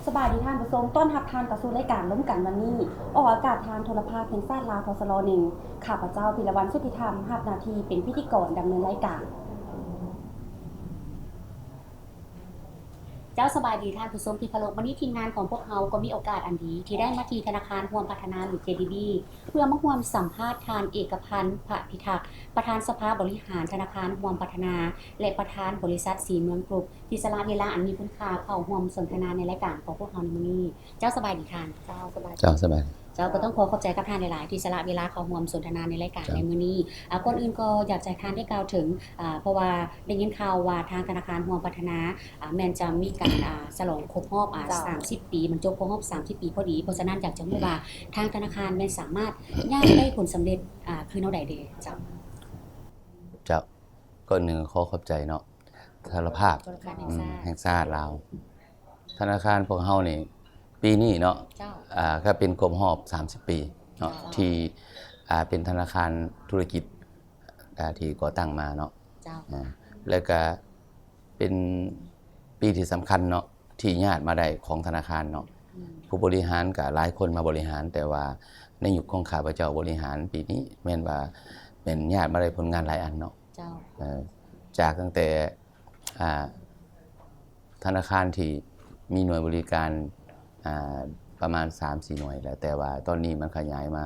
ສະບາຍດີທ່ານຜູ້ຊົມ, ຕ້ອນຮັບທ່ານເຂົ້າສູ່ລາຍການລົມກັນວັນນີ້. ອອກອາກາດທາງໂທລະພາບແຫ່ງຊາດລາວ ທສລ ໜຶ່ງ. ຂ້າພະເຈົ້າ ພິລະວັນ ສຸດທິທຳ ຮັບໜ້າທີ່ເປັນພິທີກອນດຳເນີນລາຍການ. ເຈົ້າ ສະບາຍດີທ່ານຜູ້ຊົມທີ່ເຄົາລົບ, ວັນນີ້ທີມງານຂອງພວກເຮົາກໍມີໂອກາດອັນດີທີ່ໄດ້ມາທີ່ທະນາຄານຮ່ວມພັດທະນາ ຫຼື ເຈດີບີ ເພື່ອມາຮ່ວມສຳພາດທ່ານ ເອກະພັນ ພະພິທັກ ປະທານສະພາບໍລິຫານທະນາຄານຮ່ວມພັດທະນາ ແລະ ປະທານບໍລິສັດສີເມືອງກຣຸບ ທີ່ສະຫຼະເວລາອັນມີຄຸນຄ່າເຂົ້າຮ່ວມສົນທະນາໃນລາຍການຂອງພວກເຮົາໃນມື້ນີ້. ເຈົ້າ ສະບາຍດີທ່ານ. ເຈົ້າ ສະບາຍ ເຈົ້າ ສະບາຍ. ເຈົ້າ ກໍຕ້ອງຂໍຂອບໃຈກັບທ່ານຫຼາຍໆ ທີ່ສະຫຼະເວລາເຂົ້າຮ່ວມສົນທະນາໃນລາຍການໃນມື້ນີ້. ອາ ກ່ອນອື່ນກໍຢາກຈະໃຫ້ທ່ານໄດ້ກ່າວເຖິງ ອາ ເພາະວ່າໄດ້ຍິນຂ່າວວ່າທາງທະນາຄານຮ່ວມພັດທະນາ ອາ ແມ່ນຈະມີການ ອາ ສະຫຼອງຄົບຮອບ ອາ ເຈົ້າ ສາມສິບປີ, ມັນຈົບຄົບຮອບສາມສິບປີພໍດີ. ເພາະສະນັ້ນຢາກຈະຮູ້ວ່າທາງທະນາຄານແມ່ນສາມາດຍາດໄດ້ຜົນສຳເລັດ ອາ ຄືແນວໃດແດ່? ເຈົ້າ ເຈົ້າ ກ່ອນອື່ນຂໍຂອບໃຈເນາະ ສະຫຼະພາບ ໂທລະຄານແຫ່ງຊາດ ແຫ່ງຊາດລາວ. ທະນາຄານພວກເຮົານີ້ ປີນີ້ເນາະ ເຈົ້າ ອາ ກໍເປັນຄົບຮອບສາມສິບປີເນາະ ເຈົ້າ ທີ່ ອາ ເປັນທະນາຄານທຸລະກິດ ອາ ທີ່ກໍ່ຕັ້ງມາເນາະ ເຈົ້າ ອາ ແລ້ວກະເປັນປີທີ່ສຳຄັນເນາະ ທີ່ຍາດມາໄດ້ຂອງທະນາຄານເນາະ. ອືມ ຜູ້ບໍລິຫານກະຫຼາຍຄົນມາບໍລິຫານ, ແຕ່ວ່າໃນຍຸກຂອງຂ້າພະເຈົ້າບໍລິຫານປີນີ້ ແມ່ນວ່າແມ່ນຍາດມາໄດ້ຜົນງານຫຼາຍອັນເນາະ. ເຈົ້າ ເອີ ຈາກຕັ້ງແຕ່ ອາ ທະນາຄານທີ່ມີໜ່ວຍບໍລິການ ອາ ປະມານສາມສີ່ໜ່ວຍແຫຼະ, ແຕ່ວ່າຕອນນີ້ມັນຂະຫຍາຍມາ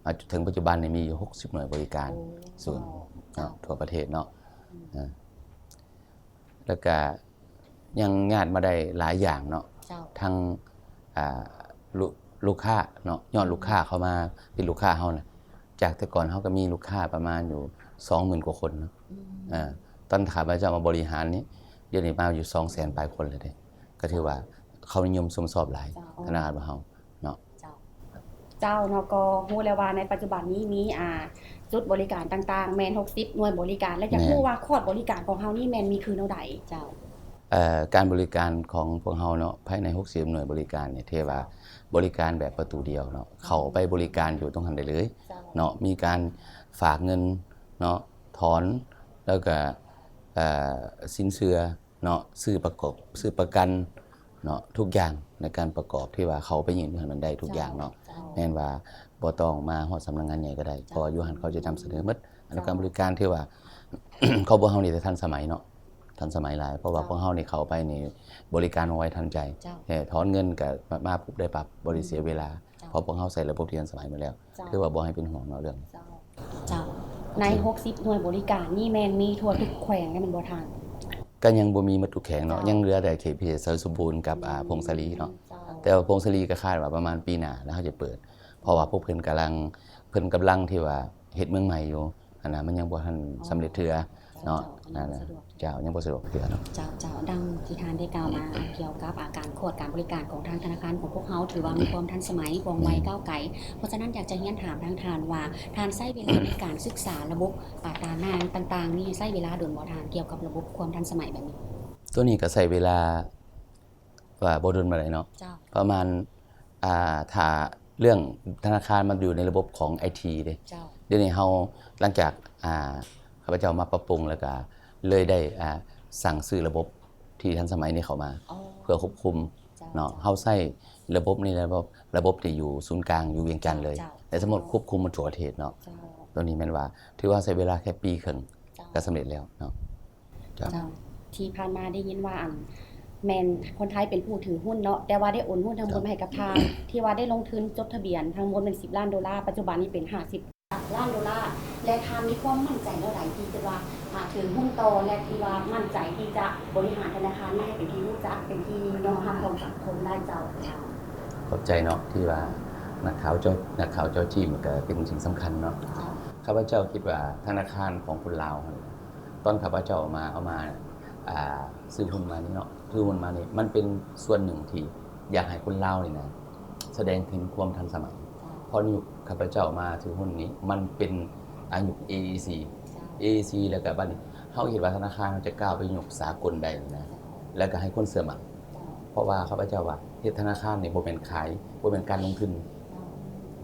ມາເຖິງປັດຈຸບັນນີ້ມີຢູ່ຫົກສິບໜ່ວຍບໍລິການ ໂອ້ ສູນເນາະ ເຈົ້າ ທົ່ວປະເທດເນາະ. ອືມ ເອີ ແລ້ວກະຍັງຍາດມາໄດ້ຫຼາຍຢ່າງເນາະ ເຈົ້າ ທັງ ອາ ລູກ ລູກຄ້າເນາະ ຍອດລູກຄ້າເຂົ້າມາເປັນລູກຄ້າເຮົານະ ຈາກແຕ່ກ່ອນເຮົາກໍມີລູກຄ້າປະມານຢູ່ສອງໝື່ນກວ່າຄົນເນາະ. ອືມ ເອີ ຕອນຂ້າພະເຈົ້າມາບໍລິຫານນີ້ ດຽວນີ້ມາຢູ່ສອງແສນປາຍຄົນແລ້ວເດ້. ກໍຖືວ່າເຂົານິຍົມຊົມຊອບຫຼາຍ ເຈົ້າ ທະນາຄານຂອງເຮົາເນາະ. ເຈົ້າ ເຈົ້າເນາະ ກໍຮູ້ແລ້ວວ່າໃນປັດຈຸບັນນີ້ມີ ອ່າ ຈຸດບໍລິການຕ່າງໆ ແມ່ນຫົກສິບໜ່ວຍບໍລິການ ແລະ ຢາກ ແມ່ນ ຮູ້ວ່າຄອດບໍລິການຂອງເຮົານີ້ແມ່ນມີຄືແນວໃດ? ເຈົ້າ ເອີ ການບໍລິການຂອງພວກເຮົາເນາະ ພາຍໃນຫົກສິບໜ່ວຍບໍລິການນີ້ ຖືວ່າບໍລິການແບບປະຕູດຽວເນາະ ເຂົ້າໄປບໍລິການຢູ່ຕົງຫັ້ນໄດ້ເລີຍ ເຈົ້າ ເນາະ. ມີການຝາກເງິນເນາະ ຖອນ ແລ້ວກະ ເອີ ສິນເຊື່ອ ເນາະ ຊື້ປະກອບ ຊື້ປະກັນເນາະ ທຸກຢ່າງໃນການປະກອບທີ່ວ່າເຂົ້າໄປຍື່ນຢູ່ຫັ້ນມັນໄດ້ທຸກຢ່າງເນາະ. ເຈົ້າ ແມ່ນວ່າບໍ່ຕ້ອງມາຮອດສຳນັກງານໃຫຍ່ກໍໄດ້ ເຈົ້າ ເພາະວ່າຢູ່ຫັ້ນເຂົາຈະນຳສະເໜີໝົດ. ອັນ ເຈົ້າ ການບໍລິການທີ່ວ່າ ຂອງພວກເຮົານີ້ແຕ່ທັນສະໄໝເນາະ ທັນສະໄໝຫຼາຍ ເພາະວ່າ ເຈົ້າ ພວກເຮົານີ້ເຂົ້າໄປນີ້ບໍລິການວ່ອງໄວທັນໃຈ. ເຈົ້າ ແຄ່ຖອນເງິນກໍມາ ມາປຸບໄດ້ປັບ ບໍ່ໄດ້ເສຍເວລາ ອືມ ເຈົ້າ ເພາະພວກເຮົາໃຊ້ລະບົບທີ່ທັນສະໄໝໝົດແລ້ວ. ເຈົ້າ ຖືວ່າບໍ່ໃຫ້ເປັນຫ່ວງເນາະເລື່ອງ ເຈົ້າ ເຈົ້າ ໃນຫົກສິບໜ່ວຍບໍລິການນີ້ແມ່ນມີທົ່ວທຸກແຂວງແລ້ວແມ່ນບໍ່ທ່ານ? ກໍຍັງບໍ່ມີໝົດທຸກແຂວງເນາະ ເຈົ້າ ຍັງເຫຼືອແຕ່ເຂດພິເສດໄຊສົມບູນກັບ ອືມ ອາ ຜົ້ງສາລີເນາະ. ເຈົ້າ ແຕ່ວ່າຜົ້ງສາລີກໍຄາດວ່າປະມານປີໜ້າແລ້ວເຮົາຈະເປີດ ເພາະວ່າພວກເພິ່ນກຳລັງ ເພິ່ນກຳລັງທີ່ວ່າເຮັດເມືອງໃໝ່ຢູ່ຫັ້ນນະ ມັນຍັງບໍ່ທັນ ອໍ ສຳເລັດເທື່ອເນາະ. ເຈົ້າ ອັນນີ້ ເຈົ້າ ຍັງບໍ່ສະດວກເທື່ອເນາະ. ເຈົ້າ ເຈົ້າ ດັ່ງທີ່ທ່ານໄດ້ກ່າວມາກ່ຽວກັບ ອາ ການຂວດການບໍລິການຂອງທາງທະນາຄານຂອງພວກເຮົາ ຖືວ່າມີຄວາມທັນສະໄໝ ວ່ອງໄວ ແມ່ນ ກ້າວໄກ. ເພາະສະນັ້ນຢາກຈະຮຽນຖາມທາງທ່ານວ່າ ທ່ານໃຊ້ເວລາໃນການສຶກສາລະບົບ ອາ ຕາໜ່າງຕ່າງໆນີ້ ໃຊ້ເວລາດົນບໍ່ທ່ານ ກ່ຽວກັບລະບົບຄວາມທັນສະໄໝແບບນີ້? ຕົວນີ້ກໍໃຊ້ເວລາ ວ່າບໍ່ດົນປານໃດເນາະ. ເຈົ້າ ປະມານ ອ່າ ຖ້າເລື່ອງທະນາຄານມັນຢູ່ໃນລະບົບຂອງໄອທີເດ້. ເຈົ້າ ດຽວນີ້ເຮົາ ຫຼັງຈາກ ອ່າ ຂ້າພະເຈົ້າມາປັບປຸງ ແລ້ວກະເລີຍໄດ້ ອ່າ ສັ່ງຊື້ລະບົບທີ່ທັນສະໄໝນີ້ເຂົ້າມາ ອໍ ເພື່ອຄວບຄຸມ ເຈົ້າ ເນາະ. ເຈົ້າ ເຮົາໃຊ້ລະບົບນີ້ ລະບົບ ລະບົບທີ່ຢູ່ສູນກາງຢູ່ວຽງຈັນເລີຍ ເຈົ້າ ແລະ ສາມາດຄວບຄຸມໝົດທົ່ວປະເທດເນາະ. ເຈົ້າ ຕົວນີ້ແມ່ນວ່າ ຖືວ່າໃຊ້ເວລາແຄ່ປີເຄິ່ງ ເຈົ້າ ກໍສຳເລັດແລ້ວເນາະ. ເຈົ້າ ເຈົ້າ ທີ່ຜ່ານມາໄດ້ຍິນວ່າ ອັນ ແມ່ນຄົນໄທເປັນຜູ້ຖືຫຸ້ນເນາະ ແຕ່ວ່າໄດ້ໂອນຫຸ້ນທັງໝົດ ເຈົ້າ ມາໃຫ້ກັບທ່ານ ທີ່ວ່າໄດ້ລົງທຶນຈົດທະບຽນທັງໝົດແມ່ນສິບລ້ານໂດລາ ປັດຈຸບັນນີ້ເປັນຫ້າສິບລ້ານໂດລາ ແລະ ທ່ານມີຄວາມໝັ້ນໃຈແນວໃດທີ່ຄິດວ່າ ຫາກຖືຫຸ້ນຕໍ່ ແລະ ທີ່ວ່າໝັ້ນໃຈທີ່ຈະບໍລິຫານທະນາຄານໃຫ້ເປັນທີ່ຮູ້ຈັກ ເປັນທີ່ຍອມຮັບຂອງສັງຄົມໄດ້ເຈົ້າ? ຂອບໃຈເນາະ ທີ່ວ່ານັກຂ່າວເຈາະ ນັກຂ່າວເຈາະຈີ້ ມັນກໍເປັນສິ່ງສຳຄັນເນາະ. ເຈົ້າ ຂ້າພະເຈົ້າຄິດວ່າທະນາຄານຂອງຄົນລາວຫັ້ນ ຕອນຂ້າພະເຈົ້າມາ ເອົາມາ ອ່າ ຊື້ຫຸ້ນມານີ້ເນາະ ຖືຫຸ້ນມານີ້ ມັນເປັນສ່ວນໜຶ່ງທີ່ຢາກໃຫ້ຄົນລາວນີ້ນະ ສະແດງເຖິງຄວາມທັນສະໄໝ. ເຈົ້າ ເພາະໃນຍຸກຂ້າພະເຈົ້າມາຖືຫຸ້ນນີ້ ມັນເປັນ ອາ ຍຸກເອອີຊີ ເຈົ້າ ເອອີຊີ ແລ້ວກະບັດນີ້ເຮົາເຫັນວ່າທະນາຄານເຮົາຈະກ້າວໄປຍຸກສາກົນໄດ້ນະ ເຈົ້າ ແລ້ວກະໃຫ້ຄົນເຊື່ອໝັ້ນ. ເຈົ້າ ເພາະວ່າຂ້າພະເຈົ້າວ່າເຮັດທະນາຄານນີ້ບໍ່ແມ່ນຂາຍ ບໍ່ແມ່ນການລົງທຶນ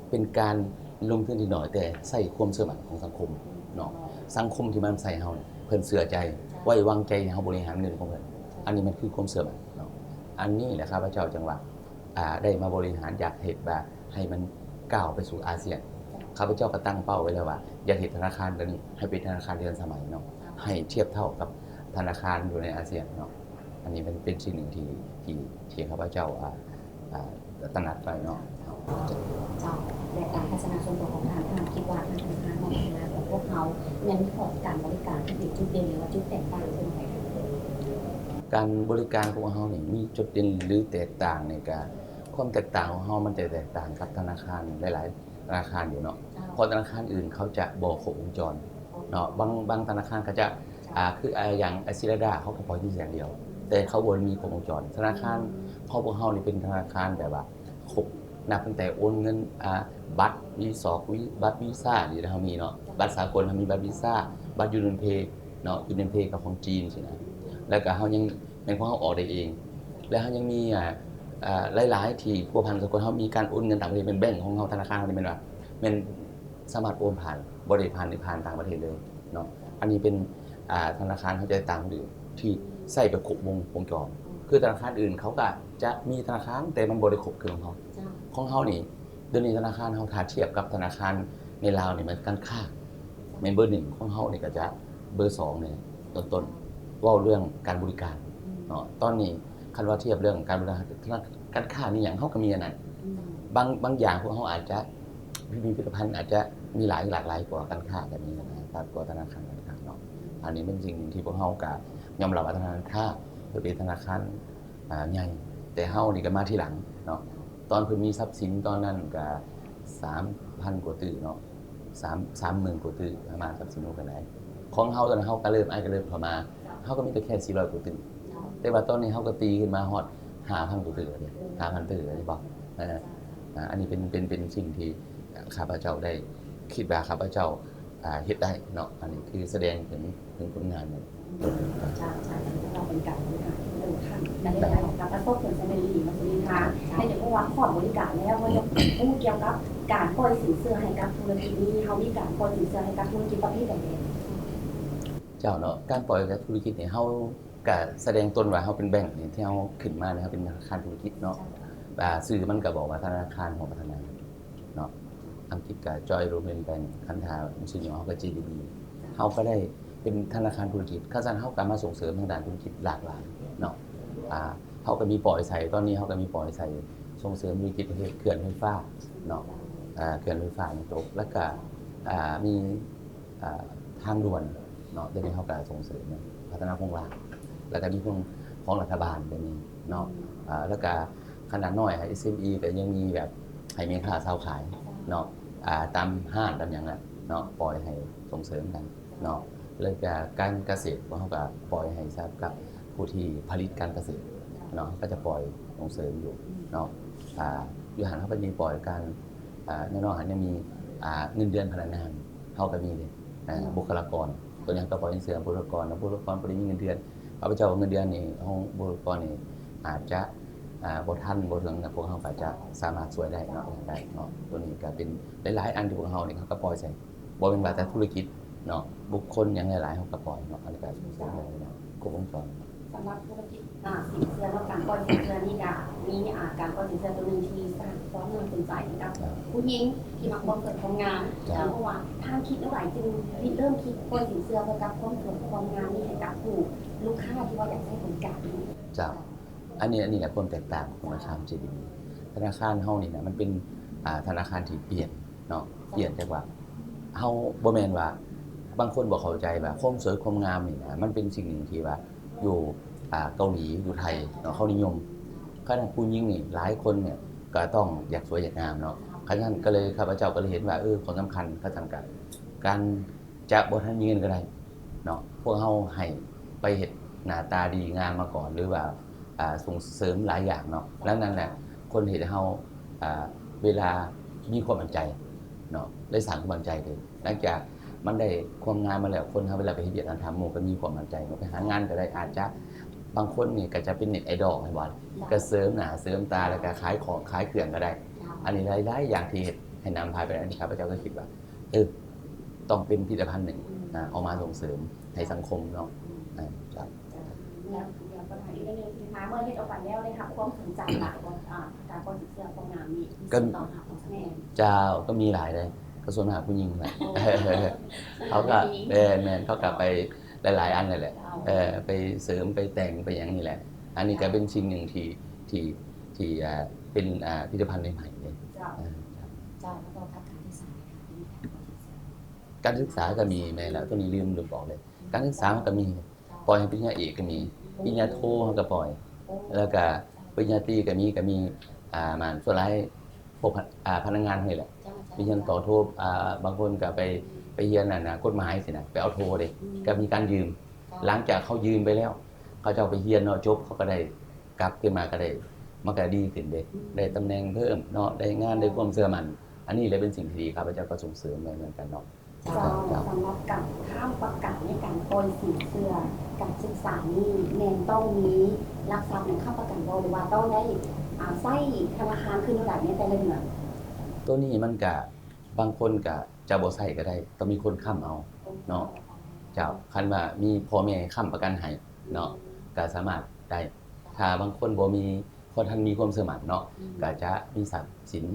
ເປັນການລົງທຶນທີ່ໜ້ອຍ ແຕ່ໃຊ້ຄວາມເຊື່ອໝັ້ນຂອງສັງຄົມເນາະ. ສັງຄົມທີ່ມາໃສ່ເຮົາ ເພິ່ນເຊື່ອໃຈ ໄວ້ວາງໃຈໃຫ້ເຮົາບໍລິຫານເງິນຂອງເພິ່ນ. ອັນນີ້ມັນຄືຄວາມເຊື່ອໝັ້ນເນາະ. ອັນນີ້ແຫຼະຂ້າພະເຈົ້າຈຶ່ງວ່າ ອາ ໄດ້ມາບໍລິຫານ ຢາກເຮັດວ່າໃຫ້ມັນກ້າວໄປສູ່ອາຊຽນ. ເຈົ້າ. ຂ້າພະເຈົ້າກໍຕັ້ງເປົ້າໄວ້ແລ້ວວ່າ ຢາກເຮັດທະນາຄານຕົວນີ້ໃຫ້ເປັນທະນາຄານທີ່ທັນສະໄໝເນາະ, ເຈົ້າ. ໃຫ້ທຽບເທົ່າກັບທະນາຄານຢູ່ໃນອາຊຽນເນາະ. ອັນນີ້ມັນເປັນສິ່ງໜຶ່ງທີ່ ທີ່ ທີ່ຂ້າພະເຈົ້າ ອາ ອາ ຕະໜັດໄວ້ເນາະ. ເຈົ້າ. ແລະ ຕາມທັດສະນະສ່ວນຕົວຂອງທ່ານ ທ່ານຄິດວ່າທາງທະນາຄານມອງເຫັນວ່າຂອງພວກເຮົາຍັງມີຂໍ້ ການບໍລິການທີ່ເປັນຈຸດເດັ່ນ ຫຼືວ່າຈຸດແຕກຕ່າງເປັນຫຍັງ? ການບໍລິການຂອງເຮົານີ້ມີຈຸດເດັ່ນ ຫຼື ແຕກຕ່າງນີ້ ກະ ຄວາມແຕກຕ່າງຂອງເຮົາມັນຈະແຕກຕ່າງກັບທະນາຄານຫຼາຍໆທະນາຄານຢູ່ເນາະ. ເຈົ້າ. ເພາະທະນາຄານອື່ນເຂົາຈະບໍ່ຄົບວົງຈອນເນາະ. ບາງ ບາງທະນາຄານເຂົາຈະ ເຈົ້າ. ອາ ຄື ອາ ຢ່າງ ອາຊີລາດາ ເຂົາກໍປ່ອຍຢູ່ແສນດຽວ ແຕ່ເຂົາບໍ່ໄດ້ມີຄົບວົງຈອນ. ທະນາຄານ ອືມ ຂອງພວກເຮົານີ້ເປັນທະນາຄານແບບວ່າຄົບ ນັບຕັ້ງແຕ່ໂອນເງິນ ອາ ບັດ ວີຊອກ ວີ ບັດວີຊານີ້ເຮົາມີເນາະ, ບັດສາກົນເຮົາມີບັດວີຊາ, ບັດຢູນຽນເພເນາະ, ຢູນຽນເພກໍຂອງຈີນຊີ້ນະ. ແລ້ວກໍເຮົາຍັງ ແມ່ນຂອງເຮົາອອກໄດ້ເອງ ແລ້ວເຮົາຍັງມີ ອາ ອາ ຫຼາຍໆທີ່ພົວພັນສາກົນ, ເຮົາມີການໂອນເງິນຕ່າງປະເທດ, ແມ່ນແບງຂອງເຮົາ ທະນາຄານເຮົານີ້ແມ່ນວ່າ ແມ່ນສາມາດໂອນຜ່ານ ບໍ່ໄດ້ຜ່ານ ຜ່ານຕ່າງປະເທດເລີຍເນາະ. ອັນນີ້ເປັນ ອາ ທະນາຄານເຮົາຈະຕ່າງຢູ່ທີ່ໃຊ້ແບບຄົບວົງ ວົງຈອນ. ຄືທະນາຄານອື່ນເຂົາກໍຈະມີທະນາຄານ ແຕ່ມັນບໍ່ໄດ້ຄົບຄືຂອງເຮົາ. ເຈົ້າ. ຂອງເຮົານີ້ ດຽວນີ້ທະນາຄານເຮົາ ຖ້າທຽບກັບທະນາຄານໃນລາວນີ້ ແມ່ນການຄ້າ ແມ່ນເບີໜຶ່ງ, ຂອງເຮົານີ້ກໍຈະເບີສອງນີ້ຕົ້ນໆ. ເວົ້າເລື່ອງການບໍລິການເນາະ, ຕອນນີ້ຄັນວ່າທຽບເລື່ອງການບໍລິການ ທະນາ ການຄ້າມີຫຍັງເຮົາກໍມີອັນນັ້ນ. ບາງ ບາງຢ່າງພວກເຮົາອາດຈະ ພິພິທະພັນອາດຈະມີຫຼາຍ ຫຼາກຫຼາຍກວ່າການຄ້າກໍມີນະ ຫຼາຍກວ່າທະນາຄານການຄ້າເນາະ. ອັນນີ້ເປັນສິ່ງໜຶ່ງທີ່ພວກເຮົາກໍຍອມຮັບວ່າທະນາຄານຄ້າເປັນທະນາຄານ ອາ ໃຫຍ່, ແຕ່ເຮົານີ້ກໍມາທີຫຼັງເນາະ. ຕອນເພິ່ນມີຊັບສິນຕອນນັ້ນກໍສາມພັນກວ່າຕື້ເນາະ, ສາມ ສາມໝື່ນກວ່າຕື້ປະມານ ຊັບສິນເຮົາກໍໄດ້. ຂອງເຮົາຕອນນັ້ນເຮົາກໍເລີ່ມ ອ້າຍກໍເລີ່ມເຂົ້າມາ ເຮົາກໍມີແຕ່ແຄ່ສີ່ຮ້ອຍກວ່າຕື້, ແຕ່ວ່າຕອນນີ້ເຮົາກໍຕີຂຶ້ນມາຮອດຫ້າພັນກວ່າຕື້ແລ້ວເດ ຫ້າພັນຕື້ແລ້ວເດ ເຫັນບໍ່? ເອີ ອາ ອັນນີ້ເປັນ ເປັນ ເປັນສິ່ງທີ່ຂ້າພະເຈົ້າໄດ້ຄິດວ່າຂ້າພະເຈົ້າ ອາ ເຮັດໄດ້ເນາະ. ອັນນີ້ຄືສະແດງເຖິງ ເຖິງຜົນງານ. ເຈົ້າ ເຈົ້າ ເປັນການບໍລິການທີ່ເປັນຂັ້ນ ແລະ ໄດ້ຮັບປະສົບຜົນສຳເລັດອີ່ຫຼີເນາະ ສຸນິນທາ. ແມ່ນ ເພາະວ່າຂອບບໍລິການແລ້ວ ເຮົາຢາກຮູ້ກ່ຽວກັບການປ່ອຍສິນເຊື່ອໃຫ້ກັບທຸລະກິດນີ້ ເຮົາມີການປ່ອຍສິນເຊື່ອໃຫ້ກັບທຸລະກິດປະເພດໃດແດ່? ເຈົ້າເນາະ, ການປ່ອຍກັບທຸລະກິດນີ້ ເຮົາກະສະແດງຕົນວ່າເຮົາເປັນແບງນີ້ ທີ່ເຮົາຂຶ້ນມານີ້ ເຮົາເປັນທະນາຄານທຸລະກິດເນາະ. ອ່າ ຊື່ມັນກະບອກວ່າທະນາຄານຫົວພັດທະນາເນາະ, ອັງກິດກະ Joint Development Bank, ຄັນຖ້າຊື່ຫຍໍ້ເຮົາກະ ເຈດີບີ. ເຮົາກະໄດ້ເປັນທະນາຄານທຸລະກິດ, ຄັນຊັ້ນເຮົາກະມາສົ່ງເສີມທາງດ້ານທຸລະກິດຫຼາກຫຼາຍເນາະ. ອ່າ ເຮົາກະມີປ່ອຍໃສ່ ຕອນນີ້ເຮົາກະມີປ່ອຍໃສ່ ສົ່ງເສີມທຸລະກິດເຂື່ອນໄຟຟ້າເນາະ, ເຂື່ອນໄຟຟ້ານ້ຳຕົກ ແລ້ວກະ ອ່າ ມີ ອ່າ ທາງດ່ວນເນາະ, ດຽວນີ້ເຮົາກະສົ່ງເສີມພັດທະນາໂຄງລ່າງ ແລ້ວກະມີຂອງ ຂອງລັດຖະບານດຽວນີ້ເນາະ. ອືມ ອ່າ ແລ້ວກະຂະໜາດນ້ອຍ ເອັສເອັມອີ ກະຍັງມີແບບໃຫ້ແມ່ຄ້າຊາວຂາຍເນາະ, ອ່າ ຕາມຮ້ານຕາມຫຍັງນະເນາະ, ປ່ອຍໃຫ້ສົ່ງເສີມກັນເນາະ. ແລ້ວກະການກະເສດ ພວກເຮົາກະປ່ອຍໃຫ້ສຳລັບກັບຜູ້ທີ່ຜະລິດການກະເສດເນາະ, ເຮົາກະຈະປ່ອຍສົ່ງເສີມຢູ່ເນາະ. ອ່າ ຢູ່ຫັ້ນເຮົາກະມີປ່ອຍການ ອ່າ ແນ່ນອນ ເຮົາຍັງມີ ອ່າ ເງິນເດືອນພະນັກງານ ເຮົາກະມີເດ ອ່າ ອືມ ບຸກຄະລາກອນ ໂຕນີ້ເຮົາກະປ່ອຍເງິນເດືອນບຸກຄະລາກອນ, ແລ້ວບຸກຄະລາກອນບໍ່ໄດ້ມີເງິນເດືອນ ຂ້າພະເຈົ້າເງິນເດືອນນີ້ ຂອງບຸກຄະລາກອນນີ້ອາດຈະ ອ່າ ບໍ່ທັນ ບໍ່ເຖິງນະ, ພວກເຮົາກະຈະສາມາດຊ່ວຍໄດ້ເນາະ ໄດ້ເນາະ. ໂຕນີ້ກະເປັນຫຼາຍໆອັນທີ່ພວກເຮົານີ້ ເຮົາກະປ່ອຍໃສ່ ບໍ່ແມ່ນວ່າແຕ່ທຸລະກິດເນາະ, ບຸກຄົນຫຍັງຫຼາຍໆ ເຮົາກະປ່ອຍເນາະ, ອັນນີ້ກະສົ່ງເສີມເລື່ອງນີ້ນະ ຄົບວົງຈອນ. ສຳລັບທຸລະກິດ ອ່າ ສິນເຊື່ອເນາະ, ການປ່ອຍສິນເຊື່ອນີ້ກະມີ ອ່າ ການປ່ອຍສິນເຊື່ອໂຕໜຶ່ງທີ່ສ້າງຄວາມໜ້າສົນໃຈໃຫ້ກັບ ເຈົ້າ ຜູ້ຍິງທີ່ມັກຄວາມສວຍຄວາມງາມ. ເຈົ້າ. ເພາະວ່າທ່ານຄິດແນວໃດຈຶ່ງລິເລີ່ມຄິດປ່ອຍສິນເຊື່ອກ່ຽວກັບຄວາມສວຍຄວາມງາມນີ້ໃຫ້ກັບຜູ້ລູກຄ້າທີ່ວ່າຢາກໃຊ້ບໍລິການນີ້? ເຈົ້າ. ອັນນີ້ ອັນນີ້ແຫຼະຄວາມແຕກຕ່າງຂອງທະນາຄານ ເຈດີບີ. ທະນາຄານເຮົານີ້ນະ ມັນເປັນ ອ່າ ທະນາຄານທີ່ປ່ຽນເນາະ, ປ່ຽນຈາກວ່າ ເຮົາບໍ່ແມ່ນວ່າ ບາງຄົນບໍ່ເຂົ້າໃຈວ່າຄວາມສວຍຄວາມງາມນີ້ນະ ມັນເປັນສິ່ງໜຶ່ງທີ່ວ່າ ຢູ່ ອ່າ ເກົາຫຼີ ຢູ່ໄທເນາະ ເຂົານິຍົມ. ຂະນະຜູ້ຍິງນີ້ຫຼາຍຄົນນີ້ກະຕ້ອງຢາກສວຍຢາກງາມເນາະ, ຂະນັ້ນກະເລີຍ ຂ້າພະເຈົ້າກະເລີຍເຫັນວ່າ ເອີ ຄວາມສຳຄັນ ຂະຊັ້ນກະ ການຈະບໍ່ທັນມີເງິນກະໄດ້ເນາະ, ພວກເຮົາໃຫ້ໄປເຮັດໜ້າຕາດີງາມມາກ່ອນ ຫຼືວ່າ ອ່າ ສົ່ງເສີມຫຼາຍຢ່າງເນາະ. ດັ່ງນັ້ນແຫຼະ ຄົນເຮັດໃຫ້ເຮົາ ອ່າ ເວລາມີຄວາມໝັ້ນໃຈເນາະ, ໄດ້ສ້າງຄວາມໝັ້ນໃຈຂຶ້ນ. ຫຼັງຈາກມັນໄດ້ຄວາມງາມມາແລ້ວ ຄົນເຮົາເວລາໄປເຮັດວຽກງານທຳ ໝູ່ກະມີຄວາມໝັ້ນໃຈເນາະ, ໄປຫາງານກະໄດ້ ອາດຈະ ບາງຄົນນີ້ກະຈະເປັນເນັດໄອດອລ ເຫັນບໍ່, ກະເສີມໜ້າເສີມຕາ ແລ້ວກະຂາຍຂອງຂາຍເຄື່ອງກະໄດ້. ອັນນີ້ຫຼາຍໆຢ່າງທີ່ເຮັດໃຫ້ນຳພາໄປ. ອັນນີ້ຂ້າພະເຈົ້າກະຄິດວ່າ ເອີ ຕ້ອງເປັນຜະລິດຕະພັນໜຶ່ງ ອືມ ອາ ເອົາມາສົ່ງເສີມໃຫ້ສັງຄົມເນາະ. ອືມ ອາ ເຈົ້າ. ເຈົ້າ ແລ້ວ ຄຳຖາມອີກເລື່ອງໜຶ່ງ ທີ່ມາເມື່ອເຮັດອອກໄປແລ້ວ ໄດ້ຮັບຄວາມສົນໃຈຫຼາຍບໍ່? ອ່າ ການປ່ອຍສິນເຊື່ອພວກນ້ຳນີ້ມີ ກໍ ຜົນຕອບຮັບ ແມ່ນ ເຈົ້າ ກໍມີຫຼາຍເດ້ ກໍສ່ວນມາກຜູ້ຍິງແຫຼະ ເອີ ເຂົາກໍ ແມ່ນໆ ເຂົາກໍໄປຫຼາຍໆອັນນັ້ນແຫຼະ ເຈົ້າ ເອີ ໄປເສີມ ໄປແຕ່ງ ໄປຫຍັງນີ້ແຫຼະ ອັນນີ້ກໍເປັນສິ່ງໜຶ່ງທີ່ ທີ່ ທີ່ ອ່າ ເປັນ ອ່າ ຜະລິດຕະພັນໃໝ່ໆເດ້ ເຈົ້າ ເອີ ເຈົ້າ ມາຕໍ່ກັບການສຶກສາເລີຍ ການສຶກສາກໍມີ ແມ່ນແລ້ວ ໂຕນີ້ລືມ ລືມບອກເລີຍ ການສຶກສາມັນກໍມີ ປ່ອຍໃຫ້ປະລິນຍາເອກກໍມີ ປະລິນຍາໂທເຮົາກໍປ່ອຍ ແລ້ວກໍປະລິນຍາຕີກໍມີ ກໍມີ ອ່າ ມາ ສ່ວນຫຼາຍພວກພະ ອ່າ ພະນັກງານເຮົານີ້ແຫຼະ ເຈົ້າ ເຈົ້າ ໄປຮຽນຕໍ່ໂທ ອ່າ ບາງຄົນກໍໄປ ໄປຮຽນ ອັນນ່າ ກົດໝາຍຊີ້ນະ ໄປເອົາໂທເດ້ ອືມ ກໍມີການຢືມ ເຈົ້າ ຫຼັງຈາກເຂົາຢືມໄປແລ້ວ ເຂົາເຈົ້າໄປຮຽນເນາະ ຈົບເຂົາກໍໄດ້ ກັບຄືນມາກໍໄດ້ ມັນກໍດີຂຶ້ນເດ້ ອືມ ໄດ້ຕຳແໜ່ງເພີ່ມເນາະ ໄດ້ງານ ໄດ້ຄວາມເຊື່ອໝັ້ນ ອັນນີ້ແຫຼະເປັນສິ່ງທີ່ດີ ຂ້າພະເຈົ້າກໍສົ່ງເສີມໄວ້ເໝືອນກັນເນາະ. ເຈົ້າ ເຈົ້າ ສຳລັບການຄ້ຳປະກັນໃນການປ່ອຍສິນເຊື່ອການສຶກສານີ້ ແມ່ນຕ້ອງມີຫຼັກຊັບໃນຄ້ຳປະກັນບໍ່ ຫຼືວ່າຕ້ອງໄດ້ ອາ ໃຊ້ທະນາຄານຄືນເທົ່າໃດໃນແຕ່ລະເດືອນ? ໂຕນີ້ມັນກະ ບາງຄົນກະຈະບໍ່ໃຊ້ກໍໄດ້ ຕ້ອງມີຄົນຄ້ຳເອົາເນາະ. ເຈົ້າ ຄັນວ່າມີພໍ່ແມ່ຄ້ຳປະກັນໃຫ້ເນາະ ກໍສາມາດໄດ້. ຖ້າບາງຄົນບໍ່ມີ ບໍ່ທັນມີຄວາມເຊື່ອໝັ້ນເນາະ ອືມ ກໍຈະມີຊັບສິນ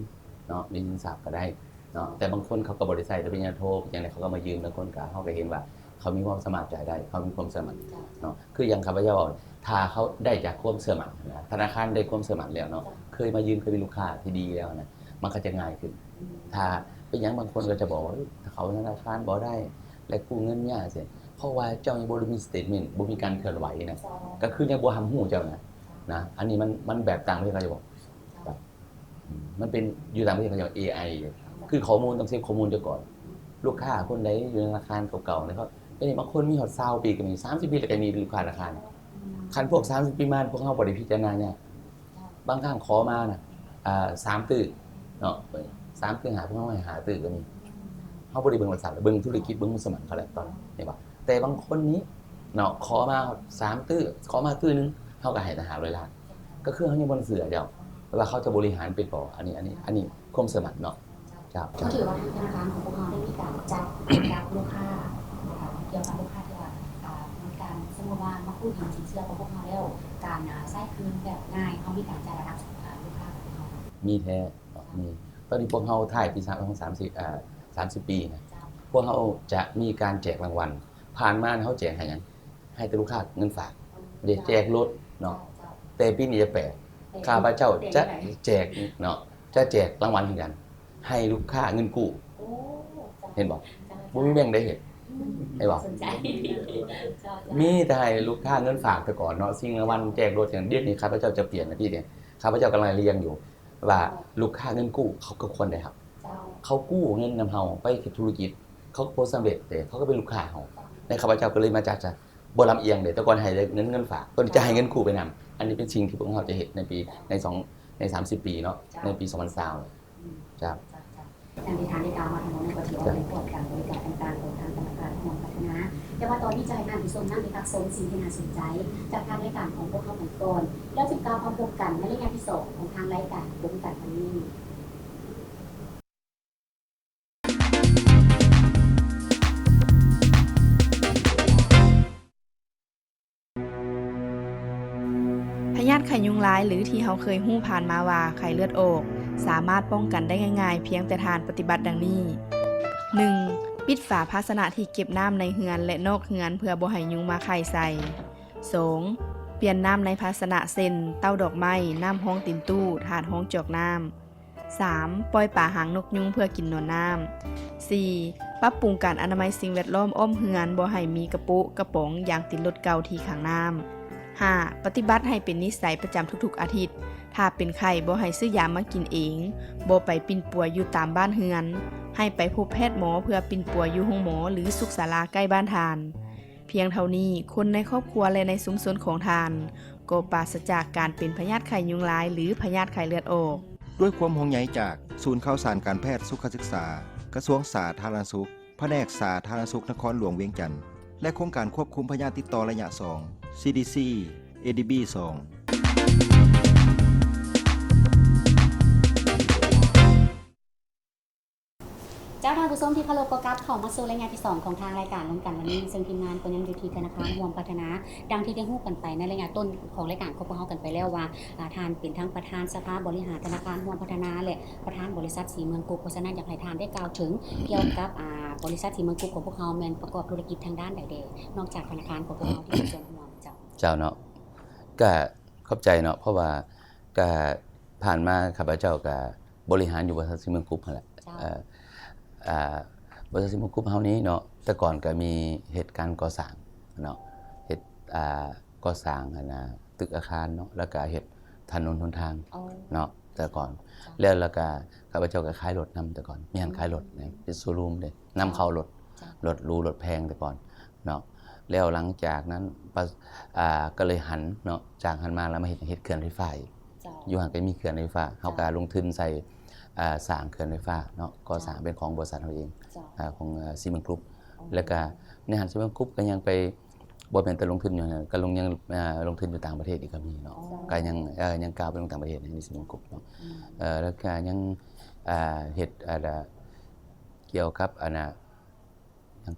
ເນາະ ມີສິນຊັບກໍໄດ້ເນາະ ແຕ່ບາງຄົນເຂົາກໍບໍ່ໄດ້ໃຊ້ ແຕ່ປະລິນຍາໂທ ຈັ່ງໃດເຂົາກໍມາຢືມ ບາງຄົນກໍ ເຮົາກໍເຫັນວ່າເຂົາມີຄວາມສາມາດຈ່າຍໄດ້ ເຂົາມີຄວາມເຊື່ອໝັ້ນເນາະ ຄືຢ່າງຂ້າພະເຈົ້າ ຖ້າເຂົາໄດ້ຈາກຄວາມເຊື່ອໝັ້ນນະ ທະນາຄານໄດ້ຄວາມເຊື່ອໝັ້ນແລ້ວເນາະ ເຈົ້າ ເຄີຍມາຢືມ ເຄີຍມີລູກຄ້າທີ່ດີແລ້ວນະ ມັນກໍຈະງ່າຍຂຶ້ນ ອືມ ຖ້າເປັນຫຍັງບາງຄົນກໍຈະບອກວ່າ ເອີຍ ເຂົ້າທະນາຄານບໍ່ໄດ້ ແລະ ກູ້ເງິນຍາກ ເພາະວ່າເຈົ້າຍັງບໍ່ໄດ້ມີສະເຕດເມັນ ບໍ່ມີການເຄື່ອນໄຫວນະ ເຈົ້າ ກໍຄືຍັງບໍ່ຮັບຮູ້ເຈົ້ານະ ນະ ອັນນີ້ມັນ ມັນແບບຕ່າງປະເທດເຂົາຈະບອກ ເຈົ້າ ແບບ ອືມ ມັນເປັນ ຢູ່ຕ່າງປະເທດເຂົາເຈົ້າເອໄອ ຄືຂໍ້ມູນຕ້ອງເຊັບຂໍ້ມູນເຈົ້າກ່ອນ ລູກຄ້າຄົນໃດຢູ່ໃນທະນາຄານເກົ່າໆ ແລ້ວເຂົາ ດຽວນີ້ບາງຄົນມີຮອດຊາວປີກໍມີ ສາມສິບປີແລ້ວກໍມີລູກຄ້າທະນາຄານ ຄັນພວກສາມສິບປີມາ ພວກເຮົາບໍ່ໄດ້ພິຈາລະນາຍາກ ບາງຄັ້ງຂໍມານະ ອ່າ ສາມຕື້ເນາະ ສາມຕື້ຫ້າ ພວກເຮົາໃຫ້ຫ້າຕື້ກໍມີ ເຮົາບໍ່ໄດ້ເບິ່ງລັກສະນະ ເບິ່ງທຸລະກິດ ເບິ່ງຄວາມສາມາດເຂົາແຫຼະ ຕອນນີ້ ເຫັນບໍ່? ແຕ່ບາງຄົນນີ້ເນາະ ຂໍມາສາມຕື້ ຂໍມາຕື້ໜຶ່ງ ເຮົາກໍໃຫ້ຕັ້ງຫ້າຮ້ອຍລ້ານ ກໍຄືເຮົາຍັງບໍ່ເຊື່ອເຈົ້າ ວ່າເຂົາຈະບໍລິຫານເປັນບໍ່ ອັນນີ້ ອັນນີ້ ອັນນີ້ຄວາມສາມາດເນາະ. ເຈົ້າ ເຈົ້າ ກໍຖືວ່າທາງທະນາຄານຂອງພວກເຮົາໄດ້ມີການຈັດລຳດັບລູກຄ້າ ອ່າ ກ່ຽວກັບລູກຄ້າທີ່ວ່າ ອ່າ ມີການ ສົມມຸດວ່າມາກູ້ຢືມສິນເຊື່ອຂອງພວກເຮົາແລ້ວ ການ ອ່າ ໃຊ້ຄືນແບບງ່າຍ ເຮົາມີການຈັດລຳດັບ ອ່າ ລູກຄ້າຂອງພວກເຮົາ ມີແທ້ເນາະ ມີ. ຕອນນີ້ພວກເຮົາທ້າຍປີສາມ ສາມສິບ ອ່າ ສາມສິບປີນະ ເຈົ້າ ພວກເຮົາຈະມີການແຈກລາງວັນ ຜ່ານມາເຮົາແຈກໃຫ້ຫຍັງ? ໃຫ້ແຕ່ລູກຄ້າເງິນຝາກ ອືມ ເດ ເຈົ້າ ແຈກລົດເນາະ ເຈົ້າ ເຈົ້າ ແຕ່ປີນີ້ຈະແປກ ແຕ່ ຂ້າພະເຈົ້າຈະ ແຕ່ ແຈກເນາະ ຈະແຈກລາງວັນຄືກັນ ໃຫ້ລູກຄ້າເງິນກູ້ ໂອ້ ເຈົ້າ ເຫັນບໍ່? ເຈົ້າ ບໍ່ມີແບງໃດເຮັດ ອືມ ເຫັນບໍ່? ສົນໃຈ ເຈົ້າ ເຈົ້າ ມີແຕ່ໃຫ້ລູກຄ້າເງິນຝາກແຕ່ກ່ອນເນາະ ຊິງລາງວັນແຈກລົດຫຍັງ ດຽວນີ້ຂ້າພະເຈົ້າຈະປ່ຽນນະ ທີ່ນີ້ ຂ້າພະເຈົ້າກຳລັງລຽງຢູ່ວ່າ ເຈົ້າ ລູກຄ້າເງິນກູ້ເຂົາກໍຄວນໄດ້ຮັບ ເຈົ້າ ເຂົາກູ້ເງິນນຳເຮົາໄປເຮັດທຸລະກິດ ເຂົາກໍບໍ່ສຳເລັດເດ້ ເຂົາກໍເປັນລູກຄ້າເຮົາ ໃນຂ້າພະເຈົ້າກໍເລີຍມາຈັດ ບໍ່ລຳອຽງເດ້ ແຕ່ກ່ອນໃຫ້ແຕ່ເງິນ ເງິນຝາກ ຕອນນີ້ຈະໃຫ້ເງິນກູ້ໄປນຳ ອັນນີ້ເປັນສິ່ງທີ່ພວກເຮົາຈະເຮັດໃນປີ ໃນສອງ ໃນສາມສິບປີເນາະ ເຈົ້າ ໃນປີສອງພັນຊາວ ອືມ ເຈົ້າ ເຈົ້າ ເຈົ້າ ດັ່ງທີ່ທ່ານໄດ້ກ່າວມາທັງໝົດນັ້ນກໍຖືວ່າ ເຈົ້າ ເປັນພວກການບໍລິການຕ່າງໆຂອງທາງທະນາຄານຮ່ວມພັດທະນາ ແຕ່ວ່າຕອນນີ້ຈະໃຫ້ທ່ານໄປຊົມນຳ ໄປຮັບຊົມສິ່ງທີ່ໜ້າສົນໃຈ ຈາກທາງລາຍການຂອງພວກເຮົາກັນກ່ອນ ແລ້ວຈຶ່ງກ່າວມາພົບກັນໃນໄລຍະທີສອງຂອງທາງລາຍການ ພົບກັນວັນນີ້. ພະຍາດໄຂ້ຍຸງລາຍ ຫຼື ທີ່ເຮົາເຄີຍຮູ້ຜ່ານມາວ່າໄຂ້ເລືອດອອກ ສາມາດປ້ອງກັນໄດ້ງ່າຍໆ ພຽງແຕ່ທ່ານປະຕິບັດດັ່ງນີ້. ໜຶ່ງ, ປິດຝາພາຊະນະທີ່ເກັບນ້ຳໃນເຮືອນ ແລະ ນອກເຮືອນ ເພື່ອບໍ່ໃຫ້ຍຸງມາໄຂ່ໃສ່. ສອງ, ປ່ຽນນ້ຳໃນພາຊະນະ ເຊັ່ນ ເຕົ້າດອກໄມ້, ນ້ຳຮອງຕີນຕູ້, ຖາດຮອງຈອກນ້ຳ. ສາມ, ປ່ອຍປາຫາງນົກຍຸງເພື່ອກິນໜອນນ້ຳ. ສີ່, ປັບປຸງການອະນາໄມສິ່ງແວດລ້ອມອ້ອມເຮືອນ, ບໍ່ໃຫ້ມີກະໂປະ, ກະປ໋ອງ, ຢາງຕີນລົດເກົ່າທີ່ຂັງນ້ຳ. ຫ້າ, ປະຕິບັດໃຫ້ເປັນນິໄສປະຈຳທຸກໆອາທິດ. ຖ້າເປັນໄຂ້, ບໍ່ໃຫ້ຊື້ຢາມາກິນເອງ, ບໍ່ໄປປິ່ນປົວຢູ່ຕາມບ້ານເຮືອນ, ໃຫ້ໄປພົບແພດໝໍເພື່ອປິ່ນປົວຢູ່ໂຮງໝໍ ຫຼື ສຸກສາລາໃກ້ບ້ານທ່ານ. ພຽງເທົ່ານີ້, ຄົນໃນຄອບຄົວ ແລະ ໃນຊຸມຊົນຂອງທ່ານ ກໍປາສະຈາກການເປັນພະຍາດໄຂ້ຍຸງລາຍ ຫຼື ພະຍາດໄຂ້ເລືອດອອກ. ດ້ວຍຄວາມຫ່ວງໃຍຈາກສູນຂ່າວສານການແພດສຸຂະສຶກສາ ກະຊວງສາທາລະນະສຸກ, ພະແນກສາທາລະນະສຸກນະຄອນຫຼວງວຽງຈັນ ແລະ ໂຄງການຄວບຄຸມພະຍາດຕິດຕໍ່ໄລຍະສອງ ຊີດີຊີ ເອດີບີ ສອງ. ເຈົ້າ ທ່ານຜູ້ ຊົມທີ່ເຄົາລົບ ກໍກັບເຂົ້າມາສູ່ໄລຍະທີສອງຂອງທາງລາຍການລົມກັນວັນນີ້, ເຊິ່ງທີມງານກໍຍັງຢູ່ທີ່ທະນາຄານຮ່ວມພັດທະນາ. ດັ່ງທີ່ໄດ້ຮູ້ກັນໄປໃນໄລຍະຕົ້ນຂອງລາຍການຂອງພວກເຮົາກັນໄປແລ້ວວ່າ ອາ ທ່ານເປັນທັງປະທານສະພາບໍລິຫານທະນາຄານຮ່ວມພັດທະນາ ແລະ ປະທານບໍລິສັດສີເມືອງກຸບ. ເພາະສະນັ້ນ ຢາກໃຫ້ທ່ານໄດ້ກ່າວເຖິງກ່ຽວກັບ ອາ ບໍລິສັດສີເມືອງກຸບຂອງພວກເຮົາແມ່ນປະກອບທຸລະກິດທາງດ້ານໃດແດ່ ນອກຈາກທະນາຄານຂອງພວກເຮົາທີ່ມີສ່ວນຮ່ວມ. ເຈົ້າ ເຈົ້າເນາະ ກະຂອບໃຈເນາະ ເພາະວ່າກະຜ່ານມາຂ້າພະເຈົ້າກະບໍລິຫານຢູ່ບໍລິສັດສີເມືອງກຸບຫັ້ນແຫຼະ. ເຈົ້າ ເອີ ອາ ບໍລິສັດສີເມືອງກຸບເຮົານີ້ເນາະ ແຕ່ກ່ອນກະມີເຮັດການກໍ່ສ້າງເນາະ ເຮັດ ອາ ກໍ່ສ້າງອັນນ່າ ຕຶກອາຄານເນາະ ແລ້ວກະເຮັດຖະໜົນຫົນທາງເນາະ ແຕ່ກ່ອນ. ເຈົ້າ ແລ້ວ ແລ້ວກະຂ້າພະເຈົ້າກະຂາຍລົດນຳແຕ່ກ່ອນ ມີຮ້ານຂາຍລົດເດ້ ເປັນໂຊຣູມເດ້ ນຳເຂົ້າລົດ ເຈົ້າ ລົດຫຼູລົດແພງແຕ່ກ່ອນເນາະ. ແລ້ວຫຼັງຈາກນັ້ນ ປະ ອາ ກໍເລີຍຫັນເນາະ ຈາກຫັ້ນມາແລ້ວມາເຮັດ ເຮັດເຂື່ອນໄຟຟ້າອີກ. ເຈົ້າ ຢູ່ຫັ້ນກໍມີເຂື່ອນໄຟຟ້າ ເຈົ້າ ເຮົາກໍລົງທຶນໃສ່ ອາ ສ້າງເຂື່ອນໄຟຟ້າເນາະ ກໍ່ສ້າງ ເຈົ້າ ເປັນຂອງບໍລິສັດເຮົາເອງ ເຈົ້າ ອາ ຂອງ ອາ ຊີເມັນກຣຸບ. ອໍ ແລ້ວກໍໃນຫັ້ນຊີເມັນກຣຸບກໍຍັງໄປ ບໍ່ແມ່ນແຕ່ລົງທຶນຢູ່ຫັ້ນ ກໍລົງ ຍັງ ອາ ລົງທຶນຢູ່ຕ່າງປະເທດອີກກໍມີເນາະ. ເຈົ້າ ກໍຍັງ ເອີ ຍັງກ້າວໄປລົງຕ່າງປະເທດໃນຊີເມັນກຣຸບເນາະ. ອືມ ເອີ ແລ້ວກໍຍັງ ອາ ເຮັດ ອາ ກ່ຽວກັບ ອັນນ່າ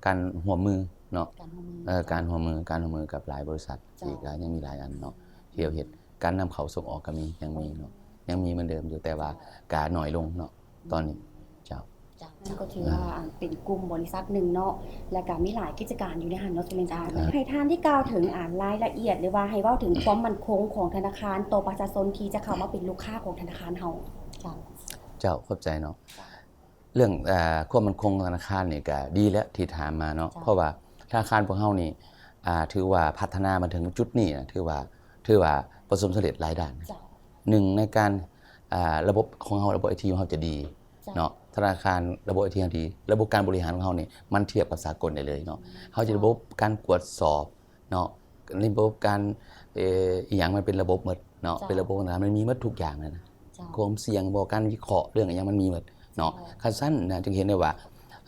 ການຮ່ວມມືເນາະ ການຮ່ວມມື ເອີ ເຈົ້າ ການຮ່ວມມື ການຮ່ວມມືກັບຫຼາຍບໍລິສັດ ເຈົ້າ ອີກ ກໍຍັງມີຫຼາຍອັນເນາະ ທີ່ເຮົາເຮັດ ການນຳເຂົ້າສົ່ງອອກກໍມີ ຍັງມີເນາະ ຍັງມີເໝືອນເດີມຢູ່ ແຕ່ວ່າ ເຈົ້າ ກໍໜ້ອຍລົງເນາະ ອືມ ຕອນນີ້. ເຈົ້າ ເຈົ້າ ນັ້ນກໍຖືວ່າ ອ່າ ເປັນກຸ່ມບໍລິສັດໜຶ່ງເນາະ ແລະກະມີຫຼາຍກິດຈະການຢູ່ໃນຫັ້ນເນາະ ເຈົ້າ ເຈົ້າ ໃຫ້ທ່ານໄດ້ກ່າວເຖິງ ອ່າ ລາຍລະອຽດ ຫຼືວ່າໃຫ້ເວົ້າເຖິງຄວາມໝັ້ນຄົງຂອງທະນາຄານຕໍ່ປະຊາຊົນທີ່ຈະເຂົ້າມາເປັນລູກຄ້າຂອງທະນາຄານເຮົາ. ເຈົ້າ ເຈົ້າ ຂອບໃຈເນາະ. ເລື່ອງ ອາ ຄວາມໝັ້ນຄົງຂອງທະນາຄານນີ້ກະດີແລ້ວທີ່ຖາມມາເນາະ ເຈົ້າ ເພາະວ່າທະນາຄານພວກເຮົານີ້ ອາ ຖືວ່າພັດທະນາມາເຖິງຈຸດນີ້ນະ ຖືວ່າ ຖືວ່າປະສົບສຳເລັດຫຼາຍດ້ານ. ເຈົ້າ ໜຶ່ງໃນການ ອາ ລະບົບຂອງເຮົາ ລະບົບໄອທີຂອງເຮົາຈະດີ ເຈົ້າ ເນາະ ທະນາຄານລະບົບໄອທີເຮົາດີ ລະບົບການບໍລິຫານຂອງເຮົານີ້ມັນທຽບກັບສາກົນໄດ້ເລີຍເນາະ. ເຈົ້າ ເຮົາຈະລະບົບການກວດສອບ ເນາະ ລະບົບການ ເອີ ອີ່ຫຍັງມັນເປັນລະບົບໝົດເນາະ ເຈົ້າ ເປັນລະບົບນະ ມັນມີໝົດທຸກຢ່າງນະ ເຈົ້າ ຄວາມສ່ຽງບໍ ການວິເຄາະເລື່ອງອີ່ຫຍັງມັນມີໝົດເນາະ. ເຈົ້າ ຄັນຊັ້ນນະ ຈຶ່ງເຫັນໄດ້ວ່າ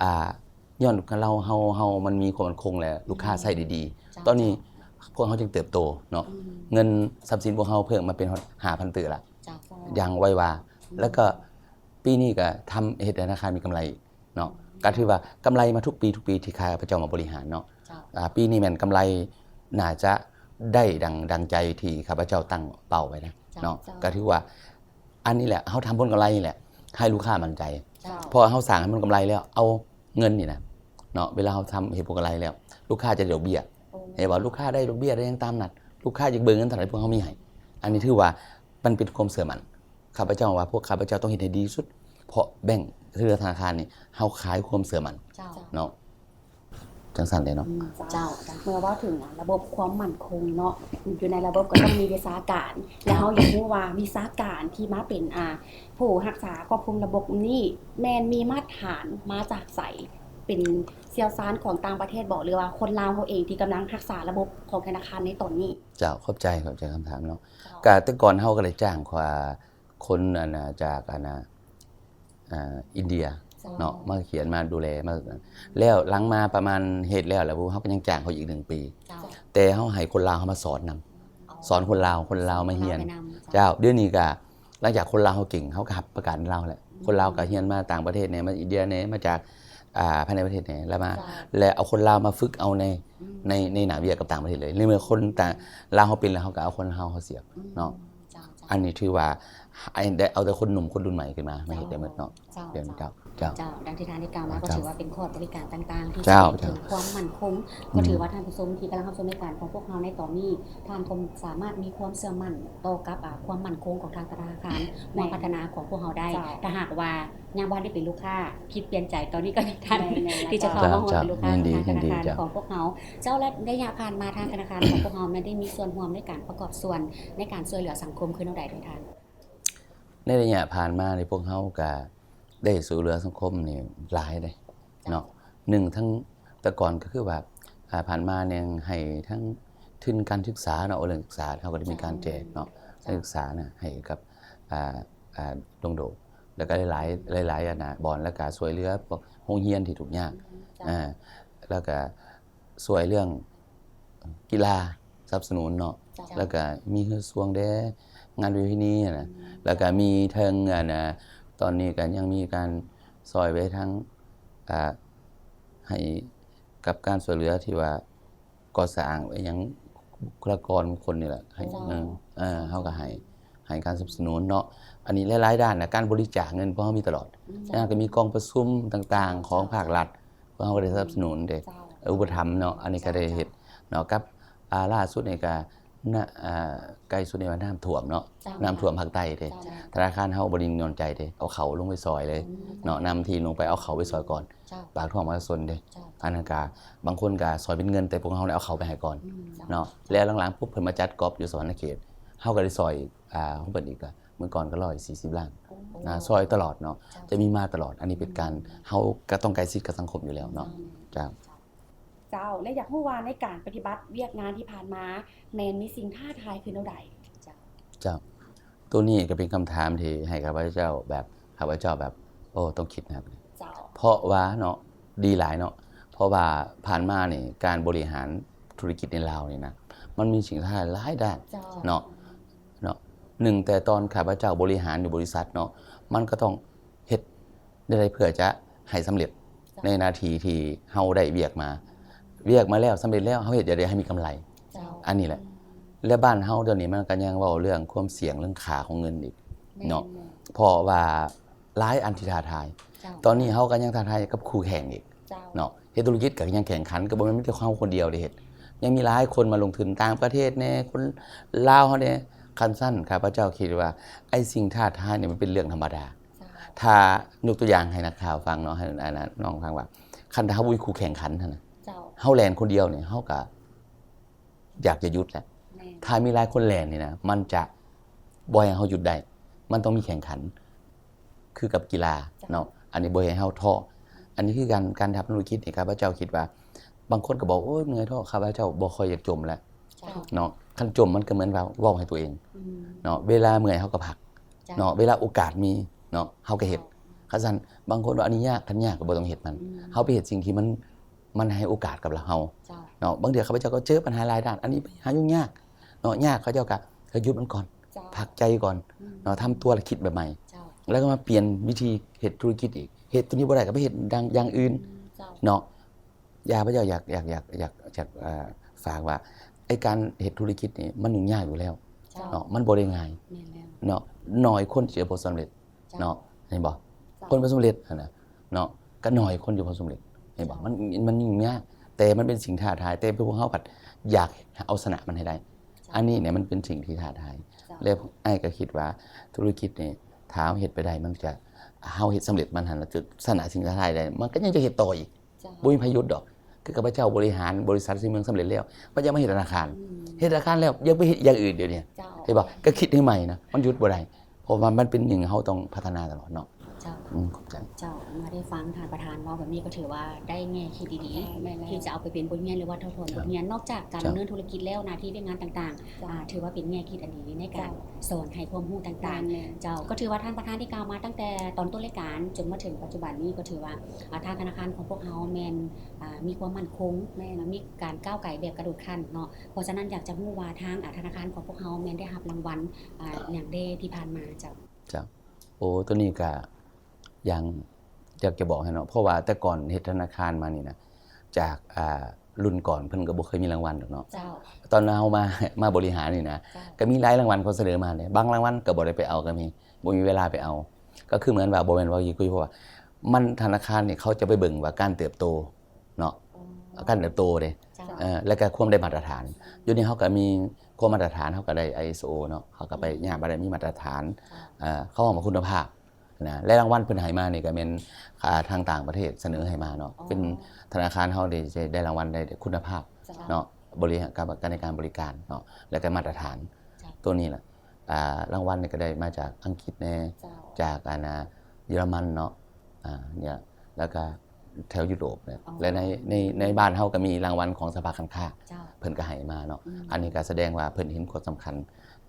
ອ່າ ຍ້ອນເຮົາ ເຮົາ ເຮົາມັນມີຄວາມໝັ້ນຄົງ ແລະ ລູກຄ້າໃຊ້ໄດ້ດີ. ເຈົ້າ ຕອນນີ້ ເຈົ້າ ພວກເຮົາຈຶ່ງເຕີບໂຕເນາະ ອືມ ເງິນຊັບສິນພວກເຮົາເພີ່ມມາເປັນຮອດຫ້າພັນຕື້ລະ ເຈົ້າ ຢ່າງໄວວາ ອືມ ແລ້ວກໍປີນີ້ກໍທຳເຮັດໃຫ້ທະນາຄານມີກຳໄລ ເນາະ ກໍຖືວ່າກຳໄລມາທຸກປີ ທຸກປີທີ່ຂ້າພະເຈົ້າມາບໍລິຫານເນາະ. ເຈົ້າ ອາ ປີນີ້ແມ່ນກຳໄລໜ້າຈະໄດ້ດັ່ງ ດັ່ງໃຈທີ່ຂ້າພະເຈົ້າຕັ້ງເປົ້າໄວ້ນະ ເຈົ້າ ເນາະ. ເຈົ້າ ກໍຖືວ່າອັນນີ້ແຫຼະ ເຮົາທຳຜົນກຳໄລນີ້ແຫຼະ ໃຫ້ລູກຄ້າໝັ້ນໃຈ. ເຈົ້າ ເພາະວ່າເຮົາສ້າງໃຫ້ມັນກຳໄລແລ້ວ ເອົາເງິນນີ້ນະ ເນາະ ເວລາເຮົາທຳເຮັດຜົນກຳໄລແລ້ວ ລູກຄ້າຈະໄດ້ດອກເບ້ຍ. ໂອ້ ເຫັນບໍ່? ລູກຄ້າໄດ້ດອກເບ້ຍ ໄດ້ຫຍັງຕາມນັດ ລູກຄ້າຢາກເບິ່ງເງິນເທົ່າໃດ ພວກເຮົາມີໃຫ້. ອັນນີ້ຖືວ່າມັນເປັນຄວາມເຊື່ອໝັ້ນ. ຂ້າພະເຈົ້າວ່າພວກຂ້າພະເຈົ້າຕ້ອງເຮັດໃຫ້ດີທີ່ສຸດ ເພາະແບງ ຫຼື ທະນາຄານນີ້ ເຮົາຂາຍຄວາມເຊື່ອໝັ້ນ ເຈົ້າ ເນາະ ຈັ່ງຊັ້ນເດ້ເນາະ. ອືມ ເຈົ້າ ເຈົ້າ ເມື່ອເວົ້າເຖິງລະບົບຄວາມໝັ້ນຄົງເນາະ ຢູ່ໃນລະບົບກໍຕ້ອງມີວິຊາການ ແລະ ເຮົາຢາກຮູ້ວ່າວິຊາການທີ່ມາເປັນ ອ່າ ຜູ້ຮັກສາຄວບຄຸມລະບົບນີ້ ແມ່ນມີມາດຖານມາຈາກໃສ? ເປັນຊ່ຽວຊານຂອງຕ່າງປະເທດບໍ ຫຼືວ່າຄົນລາວເຮົາເອງທີ່ກຳລັງຮັກສາລະບົບຂອງທະນາຄານໃນຕອນນີ້? ເຈົ້າ ຂອບໃຈ ຂອບໃຈຄຳຖາມເນາະ. ເຈົ້າ ກະແຕ່ກ່ອນເຮົາກໍໄດ້ຈ້າງ ອ່າ ຄົນ ອັນນ່າ ຈາກ ອັນນ່າ ອ່າ ອິນເດຍ ເຈົ້າ ເນາະ ມາຂຽນ ມາດູແລ ມາ ແລ້ວຫຼັງມາປະມານເຮັດແລ້ວ ແລ້ວເຮົາກໍຍັງຈ້າງເຂົາອີກໜຶ່ງປີ. ເຈົ້າ ແຕ່ເຮົາໃຫ້ຄົນລາວເຮົາມາສອນນຳ ອໍ ສອນຄົນລາວ ຄົນລາວມາຮຽນ. ເຈົ້າ ດຽວນີ້ກະຫຼັງຈາກຄົນລາວເຮົາເກັ່ງ ເຮົາກໍຮັບປະກາດລາວແຫຼະ. ອືມ ຄົນລາວກໍຮຽນມາຕ່າງປະເທດແດ່ ມາອິນເດຍແດ່ ມາຈາກ ອ່າ ພາຍໃນປະເທດແດ່ ແລ້ວມາ ເຈົ້າ ແລ້ວເອົາຄົນລາວມາຝຶກເອົາໃນ ອືມ ໃນ ໃນໜ້າວຽກກັບຕ່າງປະເທດເລີຍ. ໃນເມື່ອຄົນຕ່າງ ລາວເຮົາເປັນແລ້ວ ເຮົາກໍເອົາຄົນລາວເຮົາສຽບ ອືມ ເນາະ. ເຈົ້າ ເຈົ້າ ອັນນີ້ຖືວ່າ ໃຫ້ໄດ້ເອົາແຕ່ຄົນໜຸ່ມຄົນລຸ້ນໃໝ່ຂຶ້ນມາ ມາເຮັດໄດ້ໝົດເນາະ. ເຈົ້າ ເຈົ້າ ເຈົ້າ ເຈົ້າ ເຈົ້າ ດັ່ງທີ່ທ່ານໄດ້ກ່າວມາ ເຈົ້າ ກໍຖືວ່າເປັນຄອດບໍລິການຕ່າງໆ ທີ່ ເຈົ້າ ຊ່ວຍເຖິງຄວາມໝັ້ນຄົງ. ອືມ ກໍຖືວ່າທ່ານຜູ້ຊົມທີ່ກຳລັງຮັບຊົມລາຍການຂອງພວກເຮົາໃນຕອນນີ້ ທ່ານກໍສາມາດມີຄວາມເຊື່ອໝັ້ນຕໍ່ກັບ ອ່າ ຄວາມໝັ້ນຄົງຂອງທາງທະນາຄານ ແມ່ນ ມາພັດທະນາຂອງພວກເຮົາໄດ້. ເຈົ້າ ຖ້າຫາກວ່າຍັງບໍ່ທັນໄດ້ເປັນລູກຄ້າ ຄິດປ່ຽນໃຈ ຕອນນີ້ກໍຍັງທັນ ແມ່ນໆ ທີ່ຈະເຂົ້າມາຮ່ວມເປັນລູກຄ້າ ເຈົ້າ ເຈົ້າ ຂອງທາງທະນາຄານ ຍິນດີ ຂອງພວກເຮົາ. ເຈົ້າ ແລະ ໄລຍະຜ່ານມາທາງທະນາຄານຂອງພວກເຮົາແມ່ນໄດ້ມີສ່ວນຮ່ວມໃນການປະກອບສ່ວນໃນການຊ່ວຍເຫຼືອສັງຄົມຄືແນວໃດເດທ່ານ? ໃນໄລຍະຜ່ານມານີ້ ພວກເຮົາກະໄດ້ຊ່ວຍເຫຼືອສັງຄົມນີ້ຫຼາຍເດ້ ເຈົ້າ ເນາະ. ໜຶ່ງ ທັງແຕ່ກ່ອນກໍຄືວ່າ ອ່າ ຜ່ານມານີ້ໃຫ້ທັງທຶນການສຶກສາເນາະ ເລື່ອງສຶກສາເຮົາກໍໄດ້ມີການແຈກເນາະ ເຈົ້າ ການສຶກສານະ ໃຫ້ກັບ ອ່າ ອ່າ ດົງໂດກ ແລ້ວກໍຫຼາຍໆ ຫຼາຍໆ ອັນນ່າ ບ່ອນ ແລ້ວກໍຊ່ວຍເຫຼືອພວກໂຮງຮຽນທີ່ທຸກຍາກ ອືມ ເຈົ້າ ອ່າ ແລ້ວກໍ ຊ່ວຍເລື່ອງກິລາ ສະໜັບສະໜູນເນາະ ເຈົ້າ ແລ້ວກະມີເຮືອຊ່ວງແດ່ ງານປະເພນີຫັ້ນນະ ອືມ ແລ້ວກະມີເຖິງ ອັນນ່າ ຕອນນີ້ກະຍັງມີການຊ່ອຍໄປທາງ ອ່າ ໃຫ້ກັບການຊ່ວຍເຫຼືອທີ່ວ່າກໍ່ສ້າງອີ່ຫຍັງ ບຸກຄະລາກອນຄົນນີ້ແຫຼະ ໃຫ້ ເຈົ້າ ເອີ ເອີ ເຈົ້າ ເຮົາກໍໃຫ້ ໃຫ້ການສະໜັບສະໜູນເນາະ ອັນນີ້ຫຼາຍໆດ້ານນະ ການບໍລິຈາກເງິນພວກເຮົາມີຕະຫຼອດ ອືມ ແລ້ວກໍມີກອງປະຊຸມຕ່າງໆ ເຈົ້າ ຂອງພາກລັດ ພວກເຮົາກໍໄດ້ສະໜັບສະໜູນເດ້ ເຈົ້າ ເອີ ອຸປະຖຳເນາະ ອັນນີ້ກໍໄດ້ເຮັດ ເຈົ້າ ເນາະ ກັບ ອ່າ ລ່າສຸດນີ້ກໍ ນະ ອ່າ ໃກ້ສຸດນີ້ວ່ານ້ຳຖ້ວມເນາະ ເຈົ້າ ນ້ຳຖ້ວມພາກໃຕ້ເດ້ ເຈົ້າ ທະນາຄານເຮົາບໍ່ໄດ້ໜ້ອຍໃຈເດ້ ເອົາເຂົ້າລົງໄປຊ່ອຍເລີຍ ອືມ ເນາະ ນຳທີມລົງໄປເອົາເຂົ້າໄປຊ່ອຍກ່ອນ ເຈົ້າ ປາກທ້ອງປະຊາຊົນເດ້ ເຈົ້າ ອັນນັ້ນກະບາງຄົນກະຊ່ອຍເປັນເງິນ ແຕ່ພວກເຮົາໄດ້ເອົາເຂົ້າໄປໃຫ້ກ່ອນ ອືມ ເຈົ້າ ເນາະ ແລ້ວຫຼັງໆປຸບເພິ່ນມາຈັດກອບຢູ່ສະຫວັນນະເຂດ ເຮົາກໍໄດ້ຊ່ອຍ ອ່າ ຂອງເພິ່ນອີກ ກະມື້ກ່ອນກໍຮ້ອຍສີ່ສິບລ້ານ ໂອ້ ນະ ຊ່ອຍຕະຫຼອດເນາະ ເຈົ້າ ຈະມີມາຕະຫຼອດ ອັນນີ້ເປັນການ ອືມ ເຮົາກໍຕ້ອງໃກ້ຊິດກັບສັງຄົມຢູ່ແລ້ວເນາະ ເຈົ້າ ເຈົ້າ ເຈົ້າ ແລະ ຢາກຮູ້ວ່າໃນການປະຕິບັດວຽກງານທີ່ຜ່ານມາ ແມ່ນມີສິ່ງທ້າທາຍຄືແນວໃດ? ເຈົ້າ ເຈົ້າ ໂຕນີ້ກໍເປັນຄຳຖາມທີ່ໃຫ້ຂ້າພະເຈົ້າແບບ ຂ້າພະເຈົ້າແບບ ໂອ້ ຕ້ອງຄິດໜັກ ເຈົ້າ ເພາະວ່າເນາະ ດີຫຼາຍເນາະ ເພາະວ່າຜ່ານມານີ້ ການບໍລິຫານທຸລະກິດໃນລາວນີ້ນະ ມັນມີສິ່ງທ້າທາຍຫຼາຍດ້ານ ເຈົ້າ ເນາະ ເນາະ ໜຶ່ງ ແຕ່ຕອນຂ້າພະເຈົ້າບໍລິຫານຢູ່ບໍລິສັດເນາະ ມັນກໍຕ້ອງເຮັດແນວໃດເພື່ອຈະໃຫ້ສຳເລັດ ເຈົ້າ ໃນໜ້າທີ່ທີ່ເຮົາໄດ້ວຽກມາ ວຽກມາແລ້ວ ສຳເລັດແລ້ວ ເຮົາເຮັດຈັ່ງໃດໃຫ້ມີກຳໄລ ເຈົ້າ ອັນນີ້ແຫຼະ ແລະ ບ້ານເຮົາດຽວນີ້ມັນກໍຍັງເວົ້າເລື່ອງຄວາມສ່ຽງ ເລື່ອງຄ່າຂອງເງິນອີກ ແມ່ນ ເນາະ ແມ່ນ ເພາະວ່າຫຼາຍອັນທີ່ທ້າທາຍ ເຈົ້າ ຕອນນີ້ເຮົາກໍຍັງທ້າທາຍກັບຄູ່ແຂ່ງອີກ ເຈົ້າ ເນາະ ເຮັດທຸລະກິດກໍຍັງແຂ່ງຂັນ ກໍບໍ່ແມ່ນມີແຕ່ເຮົາຄົນດຽວໄດ້ເຮັດ ຍັງມີຫຼາຍຄົນມາລົງທຶນ ຕ່າງປະເທດແດ່ ຄົນລາວເຮົາແດ່ ຄັນຊັ້ນ ຂ້າພະເຈົ້າຄິດວ່າ ໄອ້ສິ່ງທ້າທາຍນີ້ມັນເປັນເລື່ອງທຳມະດາ ເຈົ້າ ຖ້າຍົກຕົວຢ່າງໃຫ້ນັກຂ່າວຟັງເນາະ ໃຫ້ ອັນນັ້ນ ນ້ອງຟັງວ່າ ຄັນຖ້າເຮົາບໍ່ມີຄູ່ແຂ່ງຂັນຫັ້ນນະ ເຈົ້າ ເຮົາແລ່ນຄົນດຽວນີ້ ເຮົາກໍ ຢາກຈະຢຸດແຫຼະ ແມ່ນ ຖ້າມີຫຼາຍຄົນແລ່ນນີ້ນະ ມັນຈະບໍ່ໃຫ້ເຮົາຢຸດໄດ້ ມັນຕ້ອງມີແຂ່ງຂັນ ຄືກັບກິລາ ເຈົ້າ ເນາະ ອັນນີ້ບໍ່ໃຫ້ເຮົາທໍ້ ອັນນີ້ຄືການ ການທຳທຸລະກິດນີ້ ຂ້າພະເຈົ້າຄິດວ່າ ບາງຄົນກໍບອກ ໂອ້ຍ ເມື່ອຍທໍ້ ຂ້າພະເຈົ້າບໍ່ຄ່ອຍຢາກຈົ່ມແລ້ວ ເຈົ້າ ເນາະ ຄັນຈົ່ມມັນກໍເໝືອນວ່າເວົ້າໃຫ້ຕົວເອງ ອືມ ເນາະ ເວລາເມື່ອຍເຮົາກໍພັກ ເຈົ້າ ເນາະ ເວລາໂອກາດມີເນາະ ເຮົາກໍເຮັດ ເຈົ້າ ຄັນຊັ້ນ ບາງຄົນວ່າອັນນີ້ຍາກ ຄັນຍາກກໍບໍ່ຕ້ອງເຮັດມັນ ອືມ ເຮົາໄປເຮັດສິ່ງທີ່ມັນ ມັນໃຫ້ໂອກາດກັບເຮົາ ເຈົ້າ ເນາະ ບາງເທື່ອຂ້າພະເຈົ້າກໍເຈີບັນຫາຫຼາຍດ້ານ ອັນນີ້ບັນຫາຫຍຸ້ງຍາກເນາະ ຍາກ ເຂົາເຈົ້າກໍ ກໍຢຸດມັນກ່ອນ ເຈົ້າ ພັກໃຈກ່ອນ ອືມ ເນາະ ທຳຕົວແລ້ວຄິດໃໝ່ໆ ເຈົ້າ ແລ້ວກໍມາປ່ຽນວິທີເຮັດທຸລະກິດອີກ ເຮັດຕົວນີ້ບໍ່ໄດ້ກໍໄປເຮັດຢ່າງ ຢ່າງອື່ນ ອືມ ເຈົ້າ ເນາະ ຂ້າພະເຈົ້າຢາກ ຢາກ ຢາກ ຢາກ ຢາກ ເອີ ຝາກວ່າ ໄອ້ການເຮັດທຸລະກິດນີ້ມັນຫຍຸ້ງຍາກຢູ່ແລ້ວ ເຈົ້າ ເນາະ ມັນບໍ່ໄດ້ງ່າຍ ແມ່ນແລ້ວ ເນາະ ໜ້ອຍຄົນທີ່ຈະປະສົບຜົນສຳເລັດ ເຈົ້າ ເນາະ ເຫັນບໍ່? ເຈົ້າ ຄົນປະສົບເລັດຫັ້ນນະເນາະ ກໍໜ້ອຍຄົນທີ່ປະສົບເລັດ ເຫັນບໍ່? ເຈົ້າ ມັນ ມັນຫຍຸ້ງຍາກ ແຕ່ມັນເປັນສິ່ງທ້າທາຍ ແຕ່ພວກເຮົາພັດຢາກເອົາຊະນະມັນໃຫ້ໄດ້ ເຈົ້າ ອັນນີ້ແຫຼະມັນເປັນສິ່ງທີ່ທ້າທາຍ ເຈົ້າ ແລະ ອ້າຍກໍຄິດວ່າທຸລະກິດນີ້ ຖ້າເຮົາເຮັດໄປໄດ້ ມັນຈະ ເຮົາເຮັດສຳເລັດມັນຫັ້ນລະ ຈະຊະນະສິ່ງທ້າທາຍໄດ້ ມັນກໍຍັງຈະເຮັດຕໍ່ອີກ ເຈົ້າ ບໍ່ມີໃຜຢຸດດອກ ຄືຂ້າພະເຈົ້າບໍລິຫານບໍລິສັດສີເມືອງສຳເລັດແລ້ວ ພະເຈົ້າມາເຮັດທະນາຄານ ອືມ ເຮັດທະນາຄານແລ້ວ ຢາກໄປເຮັດຢ່າງອື່ນດຽວນີ້ ເຈົ້າ ເຫັນບໍ່? ກໍຄິດໃຫ້ໃໝ່ນະ ມັນຢຸດບໍ່ໄດ້ ເພາະວ່າມັນເປັນຫຍັງເຮົາຕ້ອງພັດທະນາຕະຫຼອດເນາະ ເຈົ້າ ອືມ ຂອບໃຈ ເຈົ້າ ເມື່ອໄດ້ຟັງທ່ານປະທານເວົ້າແບບນີ້ ກໍຖືວ່າໄດ້ແງ່ຄິດດີໆ ແມ່ນແລ້ວ ທີ່ຈະເອົາໄປເປັນບົດຮຽນ ຫຼືວ່າຖອດຖອນ ເຈົ້າ ບົດຮຽນ ນອກຈາກການ ເຈົ້າ ດຳເນີນທຸລະກິດແລ້ວ ໜ້າທີ່ວຽກງານຕ່າງໆ ເຈົ້າ ອ່າ ຖືວ່າເປັນແງ່ຄິດອັນດີໃນການ ເຈົ້າ ສອນໃຫ້ຄວາມຮູ້ຕ່າງໆ ແມ່ນໆ ເຈົ້າ ກໍຖືວ່າທ່ານປະທານທີ່ກ່າວມາຕັ້ງແຕ່ຕອນຕົ້ນລາຍການ ຈົນມາເຖິງປັດຈຸບັນນີ້ ກໍຖືວ່າ ອ່າ ທາງທະນາຄານຂອງພວກເຮົາແມ່ນ ອ່າ ມີຄວາມໝັ້ນຄົງ ແມ່ນ ແລະ ມີການກ້າວໄກແບບກະໂດດຂັ້ນເນາະ ເພາະສະນັ້ນຢາກຈະຮູ້ວ່າທາງ ອ່າ ທະນາຄານຂອງພວກເຮົາແມ່ນໄດ້ຮັບລາງວັນ ອ່າ ຫຍັງແດ່ທີ່ຜ່ານມາເຈົ້າ? ເຈົ້າ ໂອ້ ໂຕນີ້ກະ ຢ່າງ ຢາກຈະບອກໃຫ້ເນາະ ເພາະວ່າແຕ່ກ່ອນເຮັດທະນາຄານມານີ້ນະ ຈາກ ອ່າ ລຸ້ນກ່ອນເພິ່ນກໍບໍ່ເຄີຍມີລາງວັນດອກເນາະ ເຈົ້າ ຕອນເຮົາມາ ມາບໍລິຫານນີ້ນະ ເຈົ້າ ກໍມີຫຼາຍລາງວັນເຂົາສະເໜີມາເດ້ ບາງລາງວັນກໍບໍ່ໄດ້ໄປເອົາກໍມີ ບໍ່ມີເວລາໄປເອົາ ກໍຄືເໝືອນວ່າ ບໍ່ແມ່ນວ່າຢູ່ ເພາະວ່າມັນ ທະນາຄານນີ້ເຂົາຈະໄປເບິ່ງວ່າການເຕີບໂຕເນາະ ອືມ ການເຕີບໂຕເດ້ ເຈົ້າ ເອີ ແລ້ວກໍຄວາມໄດ້ມາດຕະຖານ ຢູ່ນີ້ເຮົາກໍມີຄວາມມາດຕະຖານ ເຮົາກໍໄດ້ ໄອເອສໂອ ເນາະ ເຮົາກໍໄປ ອືມ ຍາມວ່າໄດ້ມີມາດຕະຖານ ເຈົ້າ ເອີ ເຂົາເວົ້າວ່າຄຸນນະພາບ ນະ ແລະ ລາງວັນເພິ່ນໃຫ້ມານີ້ກໍແມ່ນ ອ່າ ທາງຕ່າງປະເທດສະເໜີໃຫ້ມາເນາະ ອໍ ເປັນທະນາຄານເຮົາໄດ້ ໄດ້ລາງວັນໄດ້ຄຸນນະພາບ ເຈົ້າ ເນາະ ບໍລິຫານ ການ ການໃນການບໍລິການເນາະ ແລ້ວກໍມາດຕະຖານ ເຈົ້າ ໂຕນີ້ລະ ອ່າ ລາງວັນນີ້ກໍໄດ້ມາຈາກອັງກິດແດ່ ເຈົ້າ ຈາກ ອັນ ອ່າ ເຢຍລະມັນເນາະ ອ່າ ເນຍ ແລ້ວກໍແຖວຢູໂຣບເນຍ ອໍ ແລະ ໃນ ໃນ ໃນບ້ານເຮົາກໍມີລາງວັນຂອງສະພາການຄ້າ ເຈົ້າ ເພິ່ນກໍໃຫ້ມາເນາະ ອືມ ອັນນີ້ກໍສະແດງວ່າເພິ່ນເຫັນຄວາມສຳຄັນ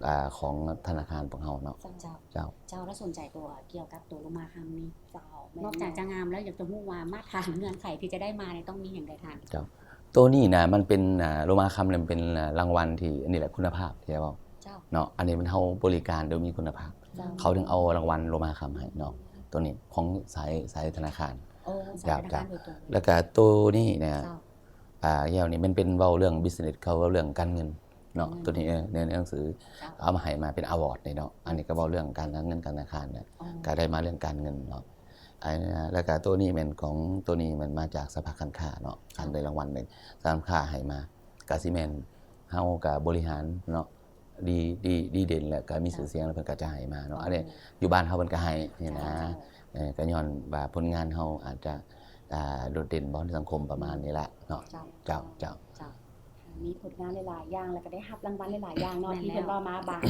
ອ່າ ຂອງທະນາຄານພວກເຮົາເນາະ ເຈົ້າ ເຈົ້າ ເຈົ້າ ແລ້ວສົນໃຈຕົວ ກ່ຽວກັບຕົວໂລມາຄຳນີ້ ເຈົ້າ ແມ່ນ ນອກຈາກຈະງາມແລ້ວ ຢາກຈະຮູ້ວ່າມາດຖານເງື່ອນໄຂທີ່ຈະໄດ້ມານີ້ຕ້ອງມີຫຍັງແດ່ທ່ານ? ເຈົ້າ ໂຕນີ້ນະ ມັນເປັນ ອ່າ ໂລມາຄຳນີ້ມັນເປັນ ອ່າ ລາງວັນທີ່ ອັນນີ້ແຫຼະ ຄຸນນະພາບທີ່ເວົ້າ ເຈົ້າ ເນາະ ອັນນີ້ມັນເຮົາບໍລິການໂດຍມີຄຸນນະພາບ ເຈົ້າ ເຂົາເຖິງເອົາລາງວັນໂລມາຄຳໃຫ້ເນາະ ອືມ ໂຕນີ້ຂອງສາຍ ສາຍທະນາຄານ ໂອ້ ສາຍທະນາຄານໂດຍຕົງເລີຍ. ແລ້ວກະໂຕນີ້ນະ ເຈົ້າ ອ່າ ແລ້ວນີ້ມັນເປັນເວົ້າເລື່ອງ business ເຂົາເວົ້າເລື່ອງການເງິນເນາະ. ອືມ ໂຕນີ້ ເອີ ໃນໜັງສື ເຈົ້າ ເອົາມາໃຫ້ມາເປັນ award ນີ້ເນາະ. ອັນນີ້ກໍເວົ້າເລື່ອງການເງິນການທະນາຄານນະ ອໍ ກໍໄດ້ມາເລື່ອງການເງິນເນາະ. ອັນ ແລ້ວກໍໂຕນີ້ແມ່ນຂອງ ໂຕນີ້ແມ່ນມາຈາກສະພາກການຄ້າເນາະ. ເຈົ້າ ການໄດ້ລາງວັນແມ່ນສະພາການຄ້າໃຫ້ມາ ກໍຊິແມ່ນເຮົາກໍບໍລິຫານເນາະ ດີ ດີ ດີເດັ່ນ ແລ້ວກໍມີຊື່ສຽງ ແລ້ວເພິ່ນກໍຈະໃຫ້ມາເນາະ. ອໍ ອັນນີ້ຢູ່ບ້ານເຮົາເພິ່ນກໍໃຫ້ນີ້ນະ. ເຈົ້າ ເອີ ກໍຍ້ອນວ່າຜົນງານເຮົາອາດຈະ ອ່າ ໂດດເດັ່ນບໍ່ໃນສັງຄົມ ປະມານນີ້ລະເນາະ. ເຈົ້າ ເຈົ້າ ເຈົ້າ ເຈົ້າ ເຈົ້າ ມີຜົນງານຫຼາຍໆຢ່າງ ແລ້ວກໍໄດ້ຮັບລາງວັນຫຼາຍໆຢ່າງເນາະ ທີ່ເພິ່ນເວົ້າມາ. ບາງ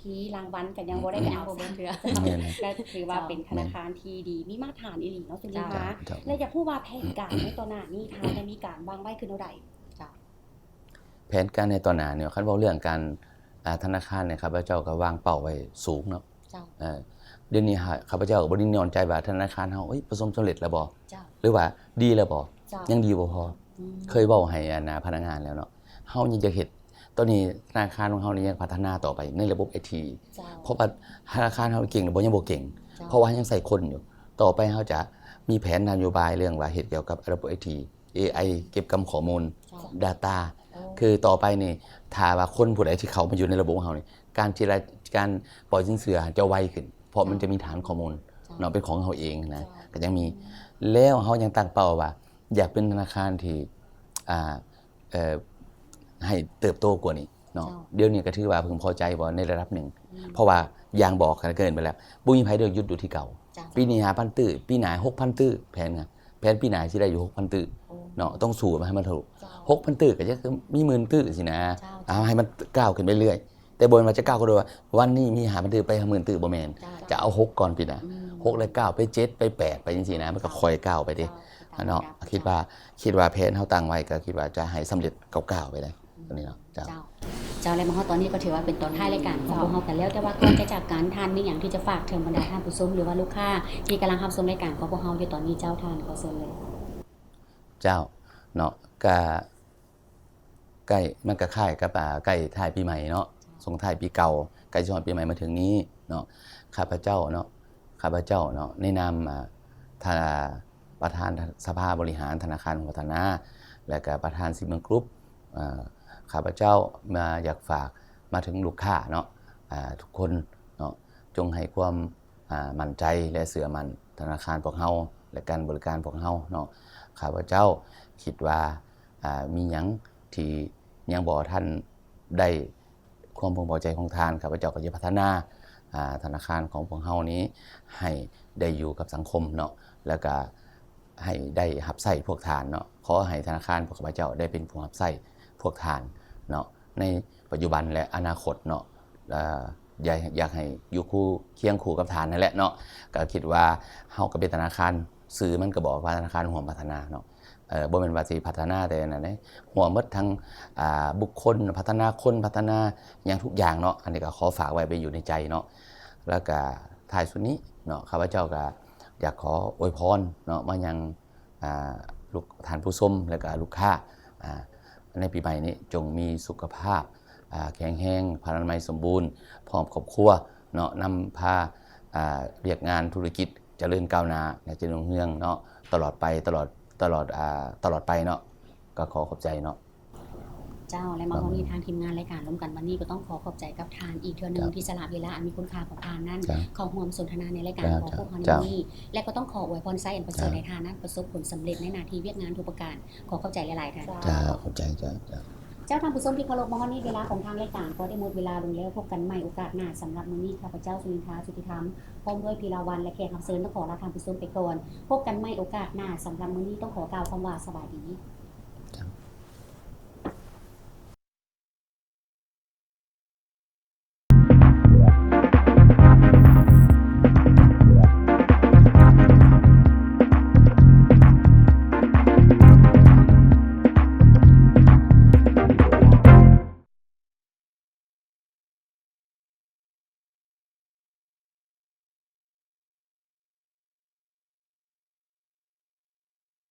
ທີ່ລາງວັນກໍຍັງບໍ່ໄດ້ໄປເອົາ ຍັງບໍ່ເບິດເທື່ອ. ແມ່ນ ກໍຖືວ່າເປັນທະນາຄານທີ່ດີ ມີມາດຕະຖານອີ່ຫຼີເນາະ ສຸນິທາ. ເຈົ້າ ແລ້ວຢາກຮູ້ວ່າແຜນການໃນຕໍ່ໜ້ານີ້ ທ່ານໄດ້ມີການວາງໄວ້ຂຶ້ນແນວໃດ? ເຈົ້າ ແຜນການໃນຕໍ່ໜ້ານີ້ ຄັນເວົ້າເລື່ອງການ ອ່າ ທະນາຄານນີ້ ຂ້າພະເຈົ້າກໍວາງເປົ້າໄວ້ສູງເນາະ. ເຈົ້າ ເອີ ດຽວນີ້ຂ້າພະເຈົ້າກໍບໍ່ໄດ້ນອນໃຈວ່າທະນາຄານເຮົາ ເອີຍ ປະສົບສຳເລັດແລ້ວບໍ່? ເຈົ້າ ຫຼືວ່າດີແລ້ວບໍ່? ເຈົ້າ ຍັງດີບໍ່ພໍ. ອືມ ເຄີຍເວົ້າໃຫ້ ອັນນາ ພະນັກງານແລ້ວເນາະ ເຮົາຍັງຈະເຮັດ ຕອນນີ້ທະນາຄານຂອງເຮົານີ້ຍັງພັດທະນາຕໍ່ໄປໃນລະບົບໄອທີ. ເຈົ້າ ເພາະວ່າທະນາຄານເຮົາເກັ່ງຫຼືບໍ່? ຍັງບໍ່ເກັ່ງ. ເຈົ້າ ເພາະວ່າຍັງໃຊ້ຄົນຢູ່. ຕໍ່ໄປເຮົາຈະມີແຜນນະໂຍບາຍເລື່ອງວ່າເຮັດກ່ຽວກັບລະບົບໄອທີ ເອໄອ ເກັບກຳຂໍ້ມູນ ເຈົ້າ data ໂອ້ ຄືຕໍ່ໄປນີ້ ຖ້າວ່າຄົນຜູ້ໃດທີ່ເຂົ້າມາຢູ່ໃນລະບົບຂອງເຮົານີ້ ການທີ່ລະ ການປ່ອຍສິນເຊື່ອຈະໄວຂຶ້ນ ເພາະມັນຈະມີຖານຂໍ້ມູນ ເຈົ້າ ເນາະ ເປັນຂອງເຮົາເອງນະ. ເຈົ້າ ກໍຍັງມີ ແລ້ວເຮົາຍັງຕັ້ງເປົ້າວ່າຢາກເປັນທະນາຄານທີ່ ອ່າ ເອີ ໃຫ້ເຕີບໂຕກວ່ານີ້ເນາະ. ເຈົ້າ ດຽວນີ້ກໍຖືວ່າເພິ່ງພໍໃຈບໍ່ໃນລະດັບໜຶ່ງ. ອືມ ເພາະວ່າຢ່າງບອກກັນເກີນໄປແລ້ວ ບໍ່ມີໃຜໄດ້ຢຸດຢູ່ທີ່ເກົ່າ. ເຈົ້າ ປີນີ້ຫ້າພັນຕື້ ປີໜ້າຫົກພັນຕື້ ແຜນນະ ແຜນປີໜ້າຊິໄດ້ຢູ່ຫົກພັນຕື້ ໂອ້ ເນາະ ຕ້ອງສູ້ໃຫ້ມັນທະລຸ. ເຈົ້າ ຫົກພັນຕື້ກໍຍັງມີໝື່ນຕື້ຊີ້ນະ. ເຈົ້າ ເອົາໃຫ້ມັນກ້າວຂຶ້ນໄປເລື້ອຍ ແຕ່ບໍ່ແມ່ນວ່າຈະກ້າວກະໂດດວ່າ ວັນນີ້ມີຫ້າພັນຕື້ໄປຫ້າໝື່ນຕື້ ບໍ່ແມ່ນ. ເຈົ້າ ຈະເອົາຫົກກ່ອນປີໜ້າ ອືມ ຫົກແລ້ວກ້າວໄປເຈັດ ໄປແປດ ໄປຈັ່ງຊີ້ນະ ມັນກໍຄ່ອຍກ້າວໄປເດ້ ເຈົ້າ ເນາະ. ຄິດວ່າ ຄິດວ່າແຜນເຮົາຕັ້ງໄວ້ ກໍຄິດວ່າຈະໃຫ້ສຳເລັດກ້າວໆໄປເລີຍ ອືມ ຕົວນີ້ເນາະ. ເຈົ້າ ເຈົ້າ ເຈົ້າ ແລ້ວມາຮອດຕອນນີ້ກໍຖືວ່າເປັນຕອນທ້າຍລາຍການຂອງພວກເຮົາກັນແລ້ວ ແຕ່ວ່າກ່ອນຈະຈາກກັນ ທ່ານມີຫຍັງທີ່ຈະຝາກເຖິງບັນດາທ່ານຜູ້ຊົມ ຫຼືວ່າລູກຄ້າທີ່ກຳລັງຮັບຊົມລາຍການຂອງພວກເຮົາຢູ່ຕອນນີ້? ເຈົ້າ ທ່ານ ຂໍເຊີນເລີຍ. ເຈົ້າ ເນາະ ກະ ໃກ້ ມັນກໍຄ້າຍກັບ ອ່າ ໃກ້ທ້າຍປີໃໝ່ເນາະ ເຈົ້າ ສົ່ງທ້າຍປີເກົ່າ ໃກ້ຊິຮອດປີໃໝ່ມາເຖິງນີ້ເນາະ. ຂ້າພະເຈົ້າເນາະ ຂ້າພະເຈົ້າເນາະ ໃນນາມ ອ່າ ທ່ານ ປະທານສະພາບໍລິຫານທະນາຄານຫົວພັດທະນາ ແລະກະປະທານຊີເມືອງກຣຸບ ອ່າ ຂ້າພະເຈົ້າມາ ຢາກຝາກມາເຖິງລູກຄ້າເນາະ ອ່າ ທຸກຄົນເນາະ ຈົ່ງໃຫ້ຄວາມ ອ່າ ໝັ້ນໃຈ ແລະ ເຊື່ອໝັ້ນທະນາຄານພວກເຮົາ ແລະ ການບໍລິການພວກເຮົາເນາະ. ຂ້າພະເຈົ້າຄິດວ່າ ອ່າ ມີຫຍັງທີ່ຍັງບໍ່ທັນໄດ້ຄວາມເພິ່ງພໍໃຈຂອງທ່ານ ຂ້າພະເຈົ້າກໍຈະພັດທະນາ ອ່າ ທະນາຄານຂອງພວກເຮົານີ້ໃຫ້ໄດ້ຢູ່ກັບສັງຄົມເນາະ ແລ້ວກະໃຫ້ໄດ້ຮັບໃຊ້ພວກທ່ານເນາະ. ຂໍໃຫ້ທະນາຄານພວກຂ້າພະເຈົ້າໄດ້ເປັນຜູ້ຮັບໃຊ້ພວກທ່ານເນາະ ໃນປັດຈຸບັນ ແລະ ອະນາຄົດເນາະ. ເອີ ຢາກ ຢາກໃຫ້ຢູ່ຄູ່ ຄຽງຄູ່ກັບທ່ານຫັ້ນແຫຼະເນາະ. ກໍຄິດວ່າເຮົາກໍເປັນທະນາຄານ ຊື່ມັນກໍບອກວ່າທະນາຄານຮ່ວມພັດທະນາເນາະ. ເອີ ບໍ່ແມ່ນວ່າຊິພັດທະນາແຕ່ນັ້ນເດ້ ຮ່ວມໝົດທັງ ອ່າ ບຸກຄົນ ພັດທະນາຄົນ ພັດທະນາຫຍັງທຸກຢ່າງເນາະ. ອັນນີ້ກໍຂໍຝາກໄວ້ ໄວ້ຢູ່ໃນໃຈເນາະ. ແລ້ວກໍທ້າຍສຸດນີ້ເນາະ ຂ້າພະເຈົ້າກໍຢາກຂໍອວຍພອນເນາະ ມາຍັງ ອ່າ ລູກ ທ່ານຜູ້ຊົມ ແລະກະລູກຄ້າ ອ່າ ໃນປີໃໝ່ນີ້ຈົ່ງມີສຸຂະພາບ ອ່າ ແຂງແຮງ ພະລານາໄມສົມບູນ ພ້ອມຄອບຄົວເນາະ ນຳພາ ອ່າ ວຽກງານທຸລະກິດຈະເລີນກ້າວໜ້າ ແລະ ຈະຮຸ່ງເຮືອງເນາະ ຕະຫຼອດໄປ ຕະຫຼອດ ຕະຫຼອດ ອ່າ ຕະຫຼອດໄປເນາະ. ກໍຂໍຂອບໃຈເນາະ. ເຈົ້າ ແລະ ມາຮອດນີ້ ເຈົ້າ ທາງທີມງານລາຍການລົມກັນວັນນີ້ ກໍຕ້ອງຂໍຂອບໃຈກັບທ່ານອີກເທື່ອໜຶ່ງ ເຈົ້າ ທີ່ສະຫຼະເວລາອັນມີຄຸນຄ່າຂອງທ່ານນັ້ນ ເຈົ້າ ເຂົ້າຮ່ວມສົນທະນາໃນລາຍການ ເຈົ້າ ຂອງພວກເຮົາໃນ ເຈົ້າ ມື້ນີ້ ແລະ ກໍຕ້ອງຂໍອວຍພອນໄຊອັນປະເສີດ ເຈົ້າ ໃຫ້ທ່ານນັ້ນປະສົບຜົນສຳເລັດໃນໜ້າທີ່ວຽກງານທຸກປະການ. ຂໍຂອບໃຈຫຼາຍໆທ່ານ. ເຈົ້າ ຂອບໃຈ ເຈົ້າ ເຈົ້າ. ເຈົ້າ ທ່ານຜູ້ຊົມທີ່ເຄົາລົບ, ມາຮອດນີ້ເວລາຂອງທາງລາຍການກໍໄດ້ໝົດເວລາລົງແລ້ວ. ພົບກັນໃໝ່ໂອກາດໜ້າ. ສຳລັບມື້ນີ້ ຂ້າພະເຈົ້າ ສຸນິນທາ ສຸດທິທຳ ພ້ອມດ້ວຍ ພີລາວັນ ແລະ ແຂກຮັບເຊີນ ຕ້ອງຂໍລາທ່ານຜູ້ຊົມໄປກ່ອນ. ພົບກັນໃໝ່ໂອກາດໜ້າ. ສຳລັບມື້ນີ້ຕ້ອງຂໍກ່າວຄຳວ່າ ສະບາຍດີ.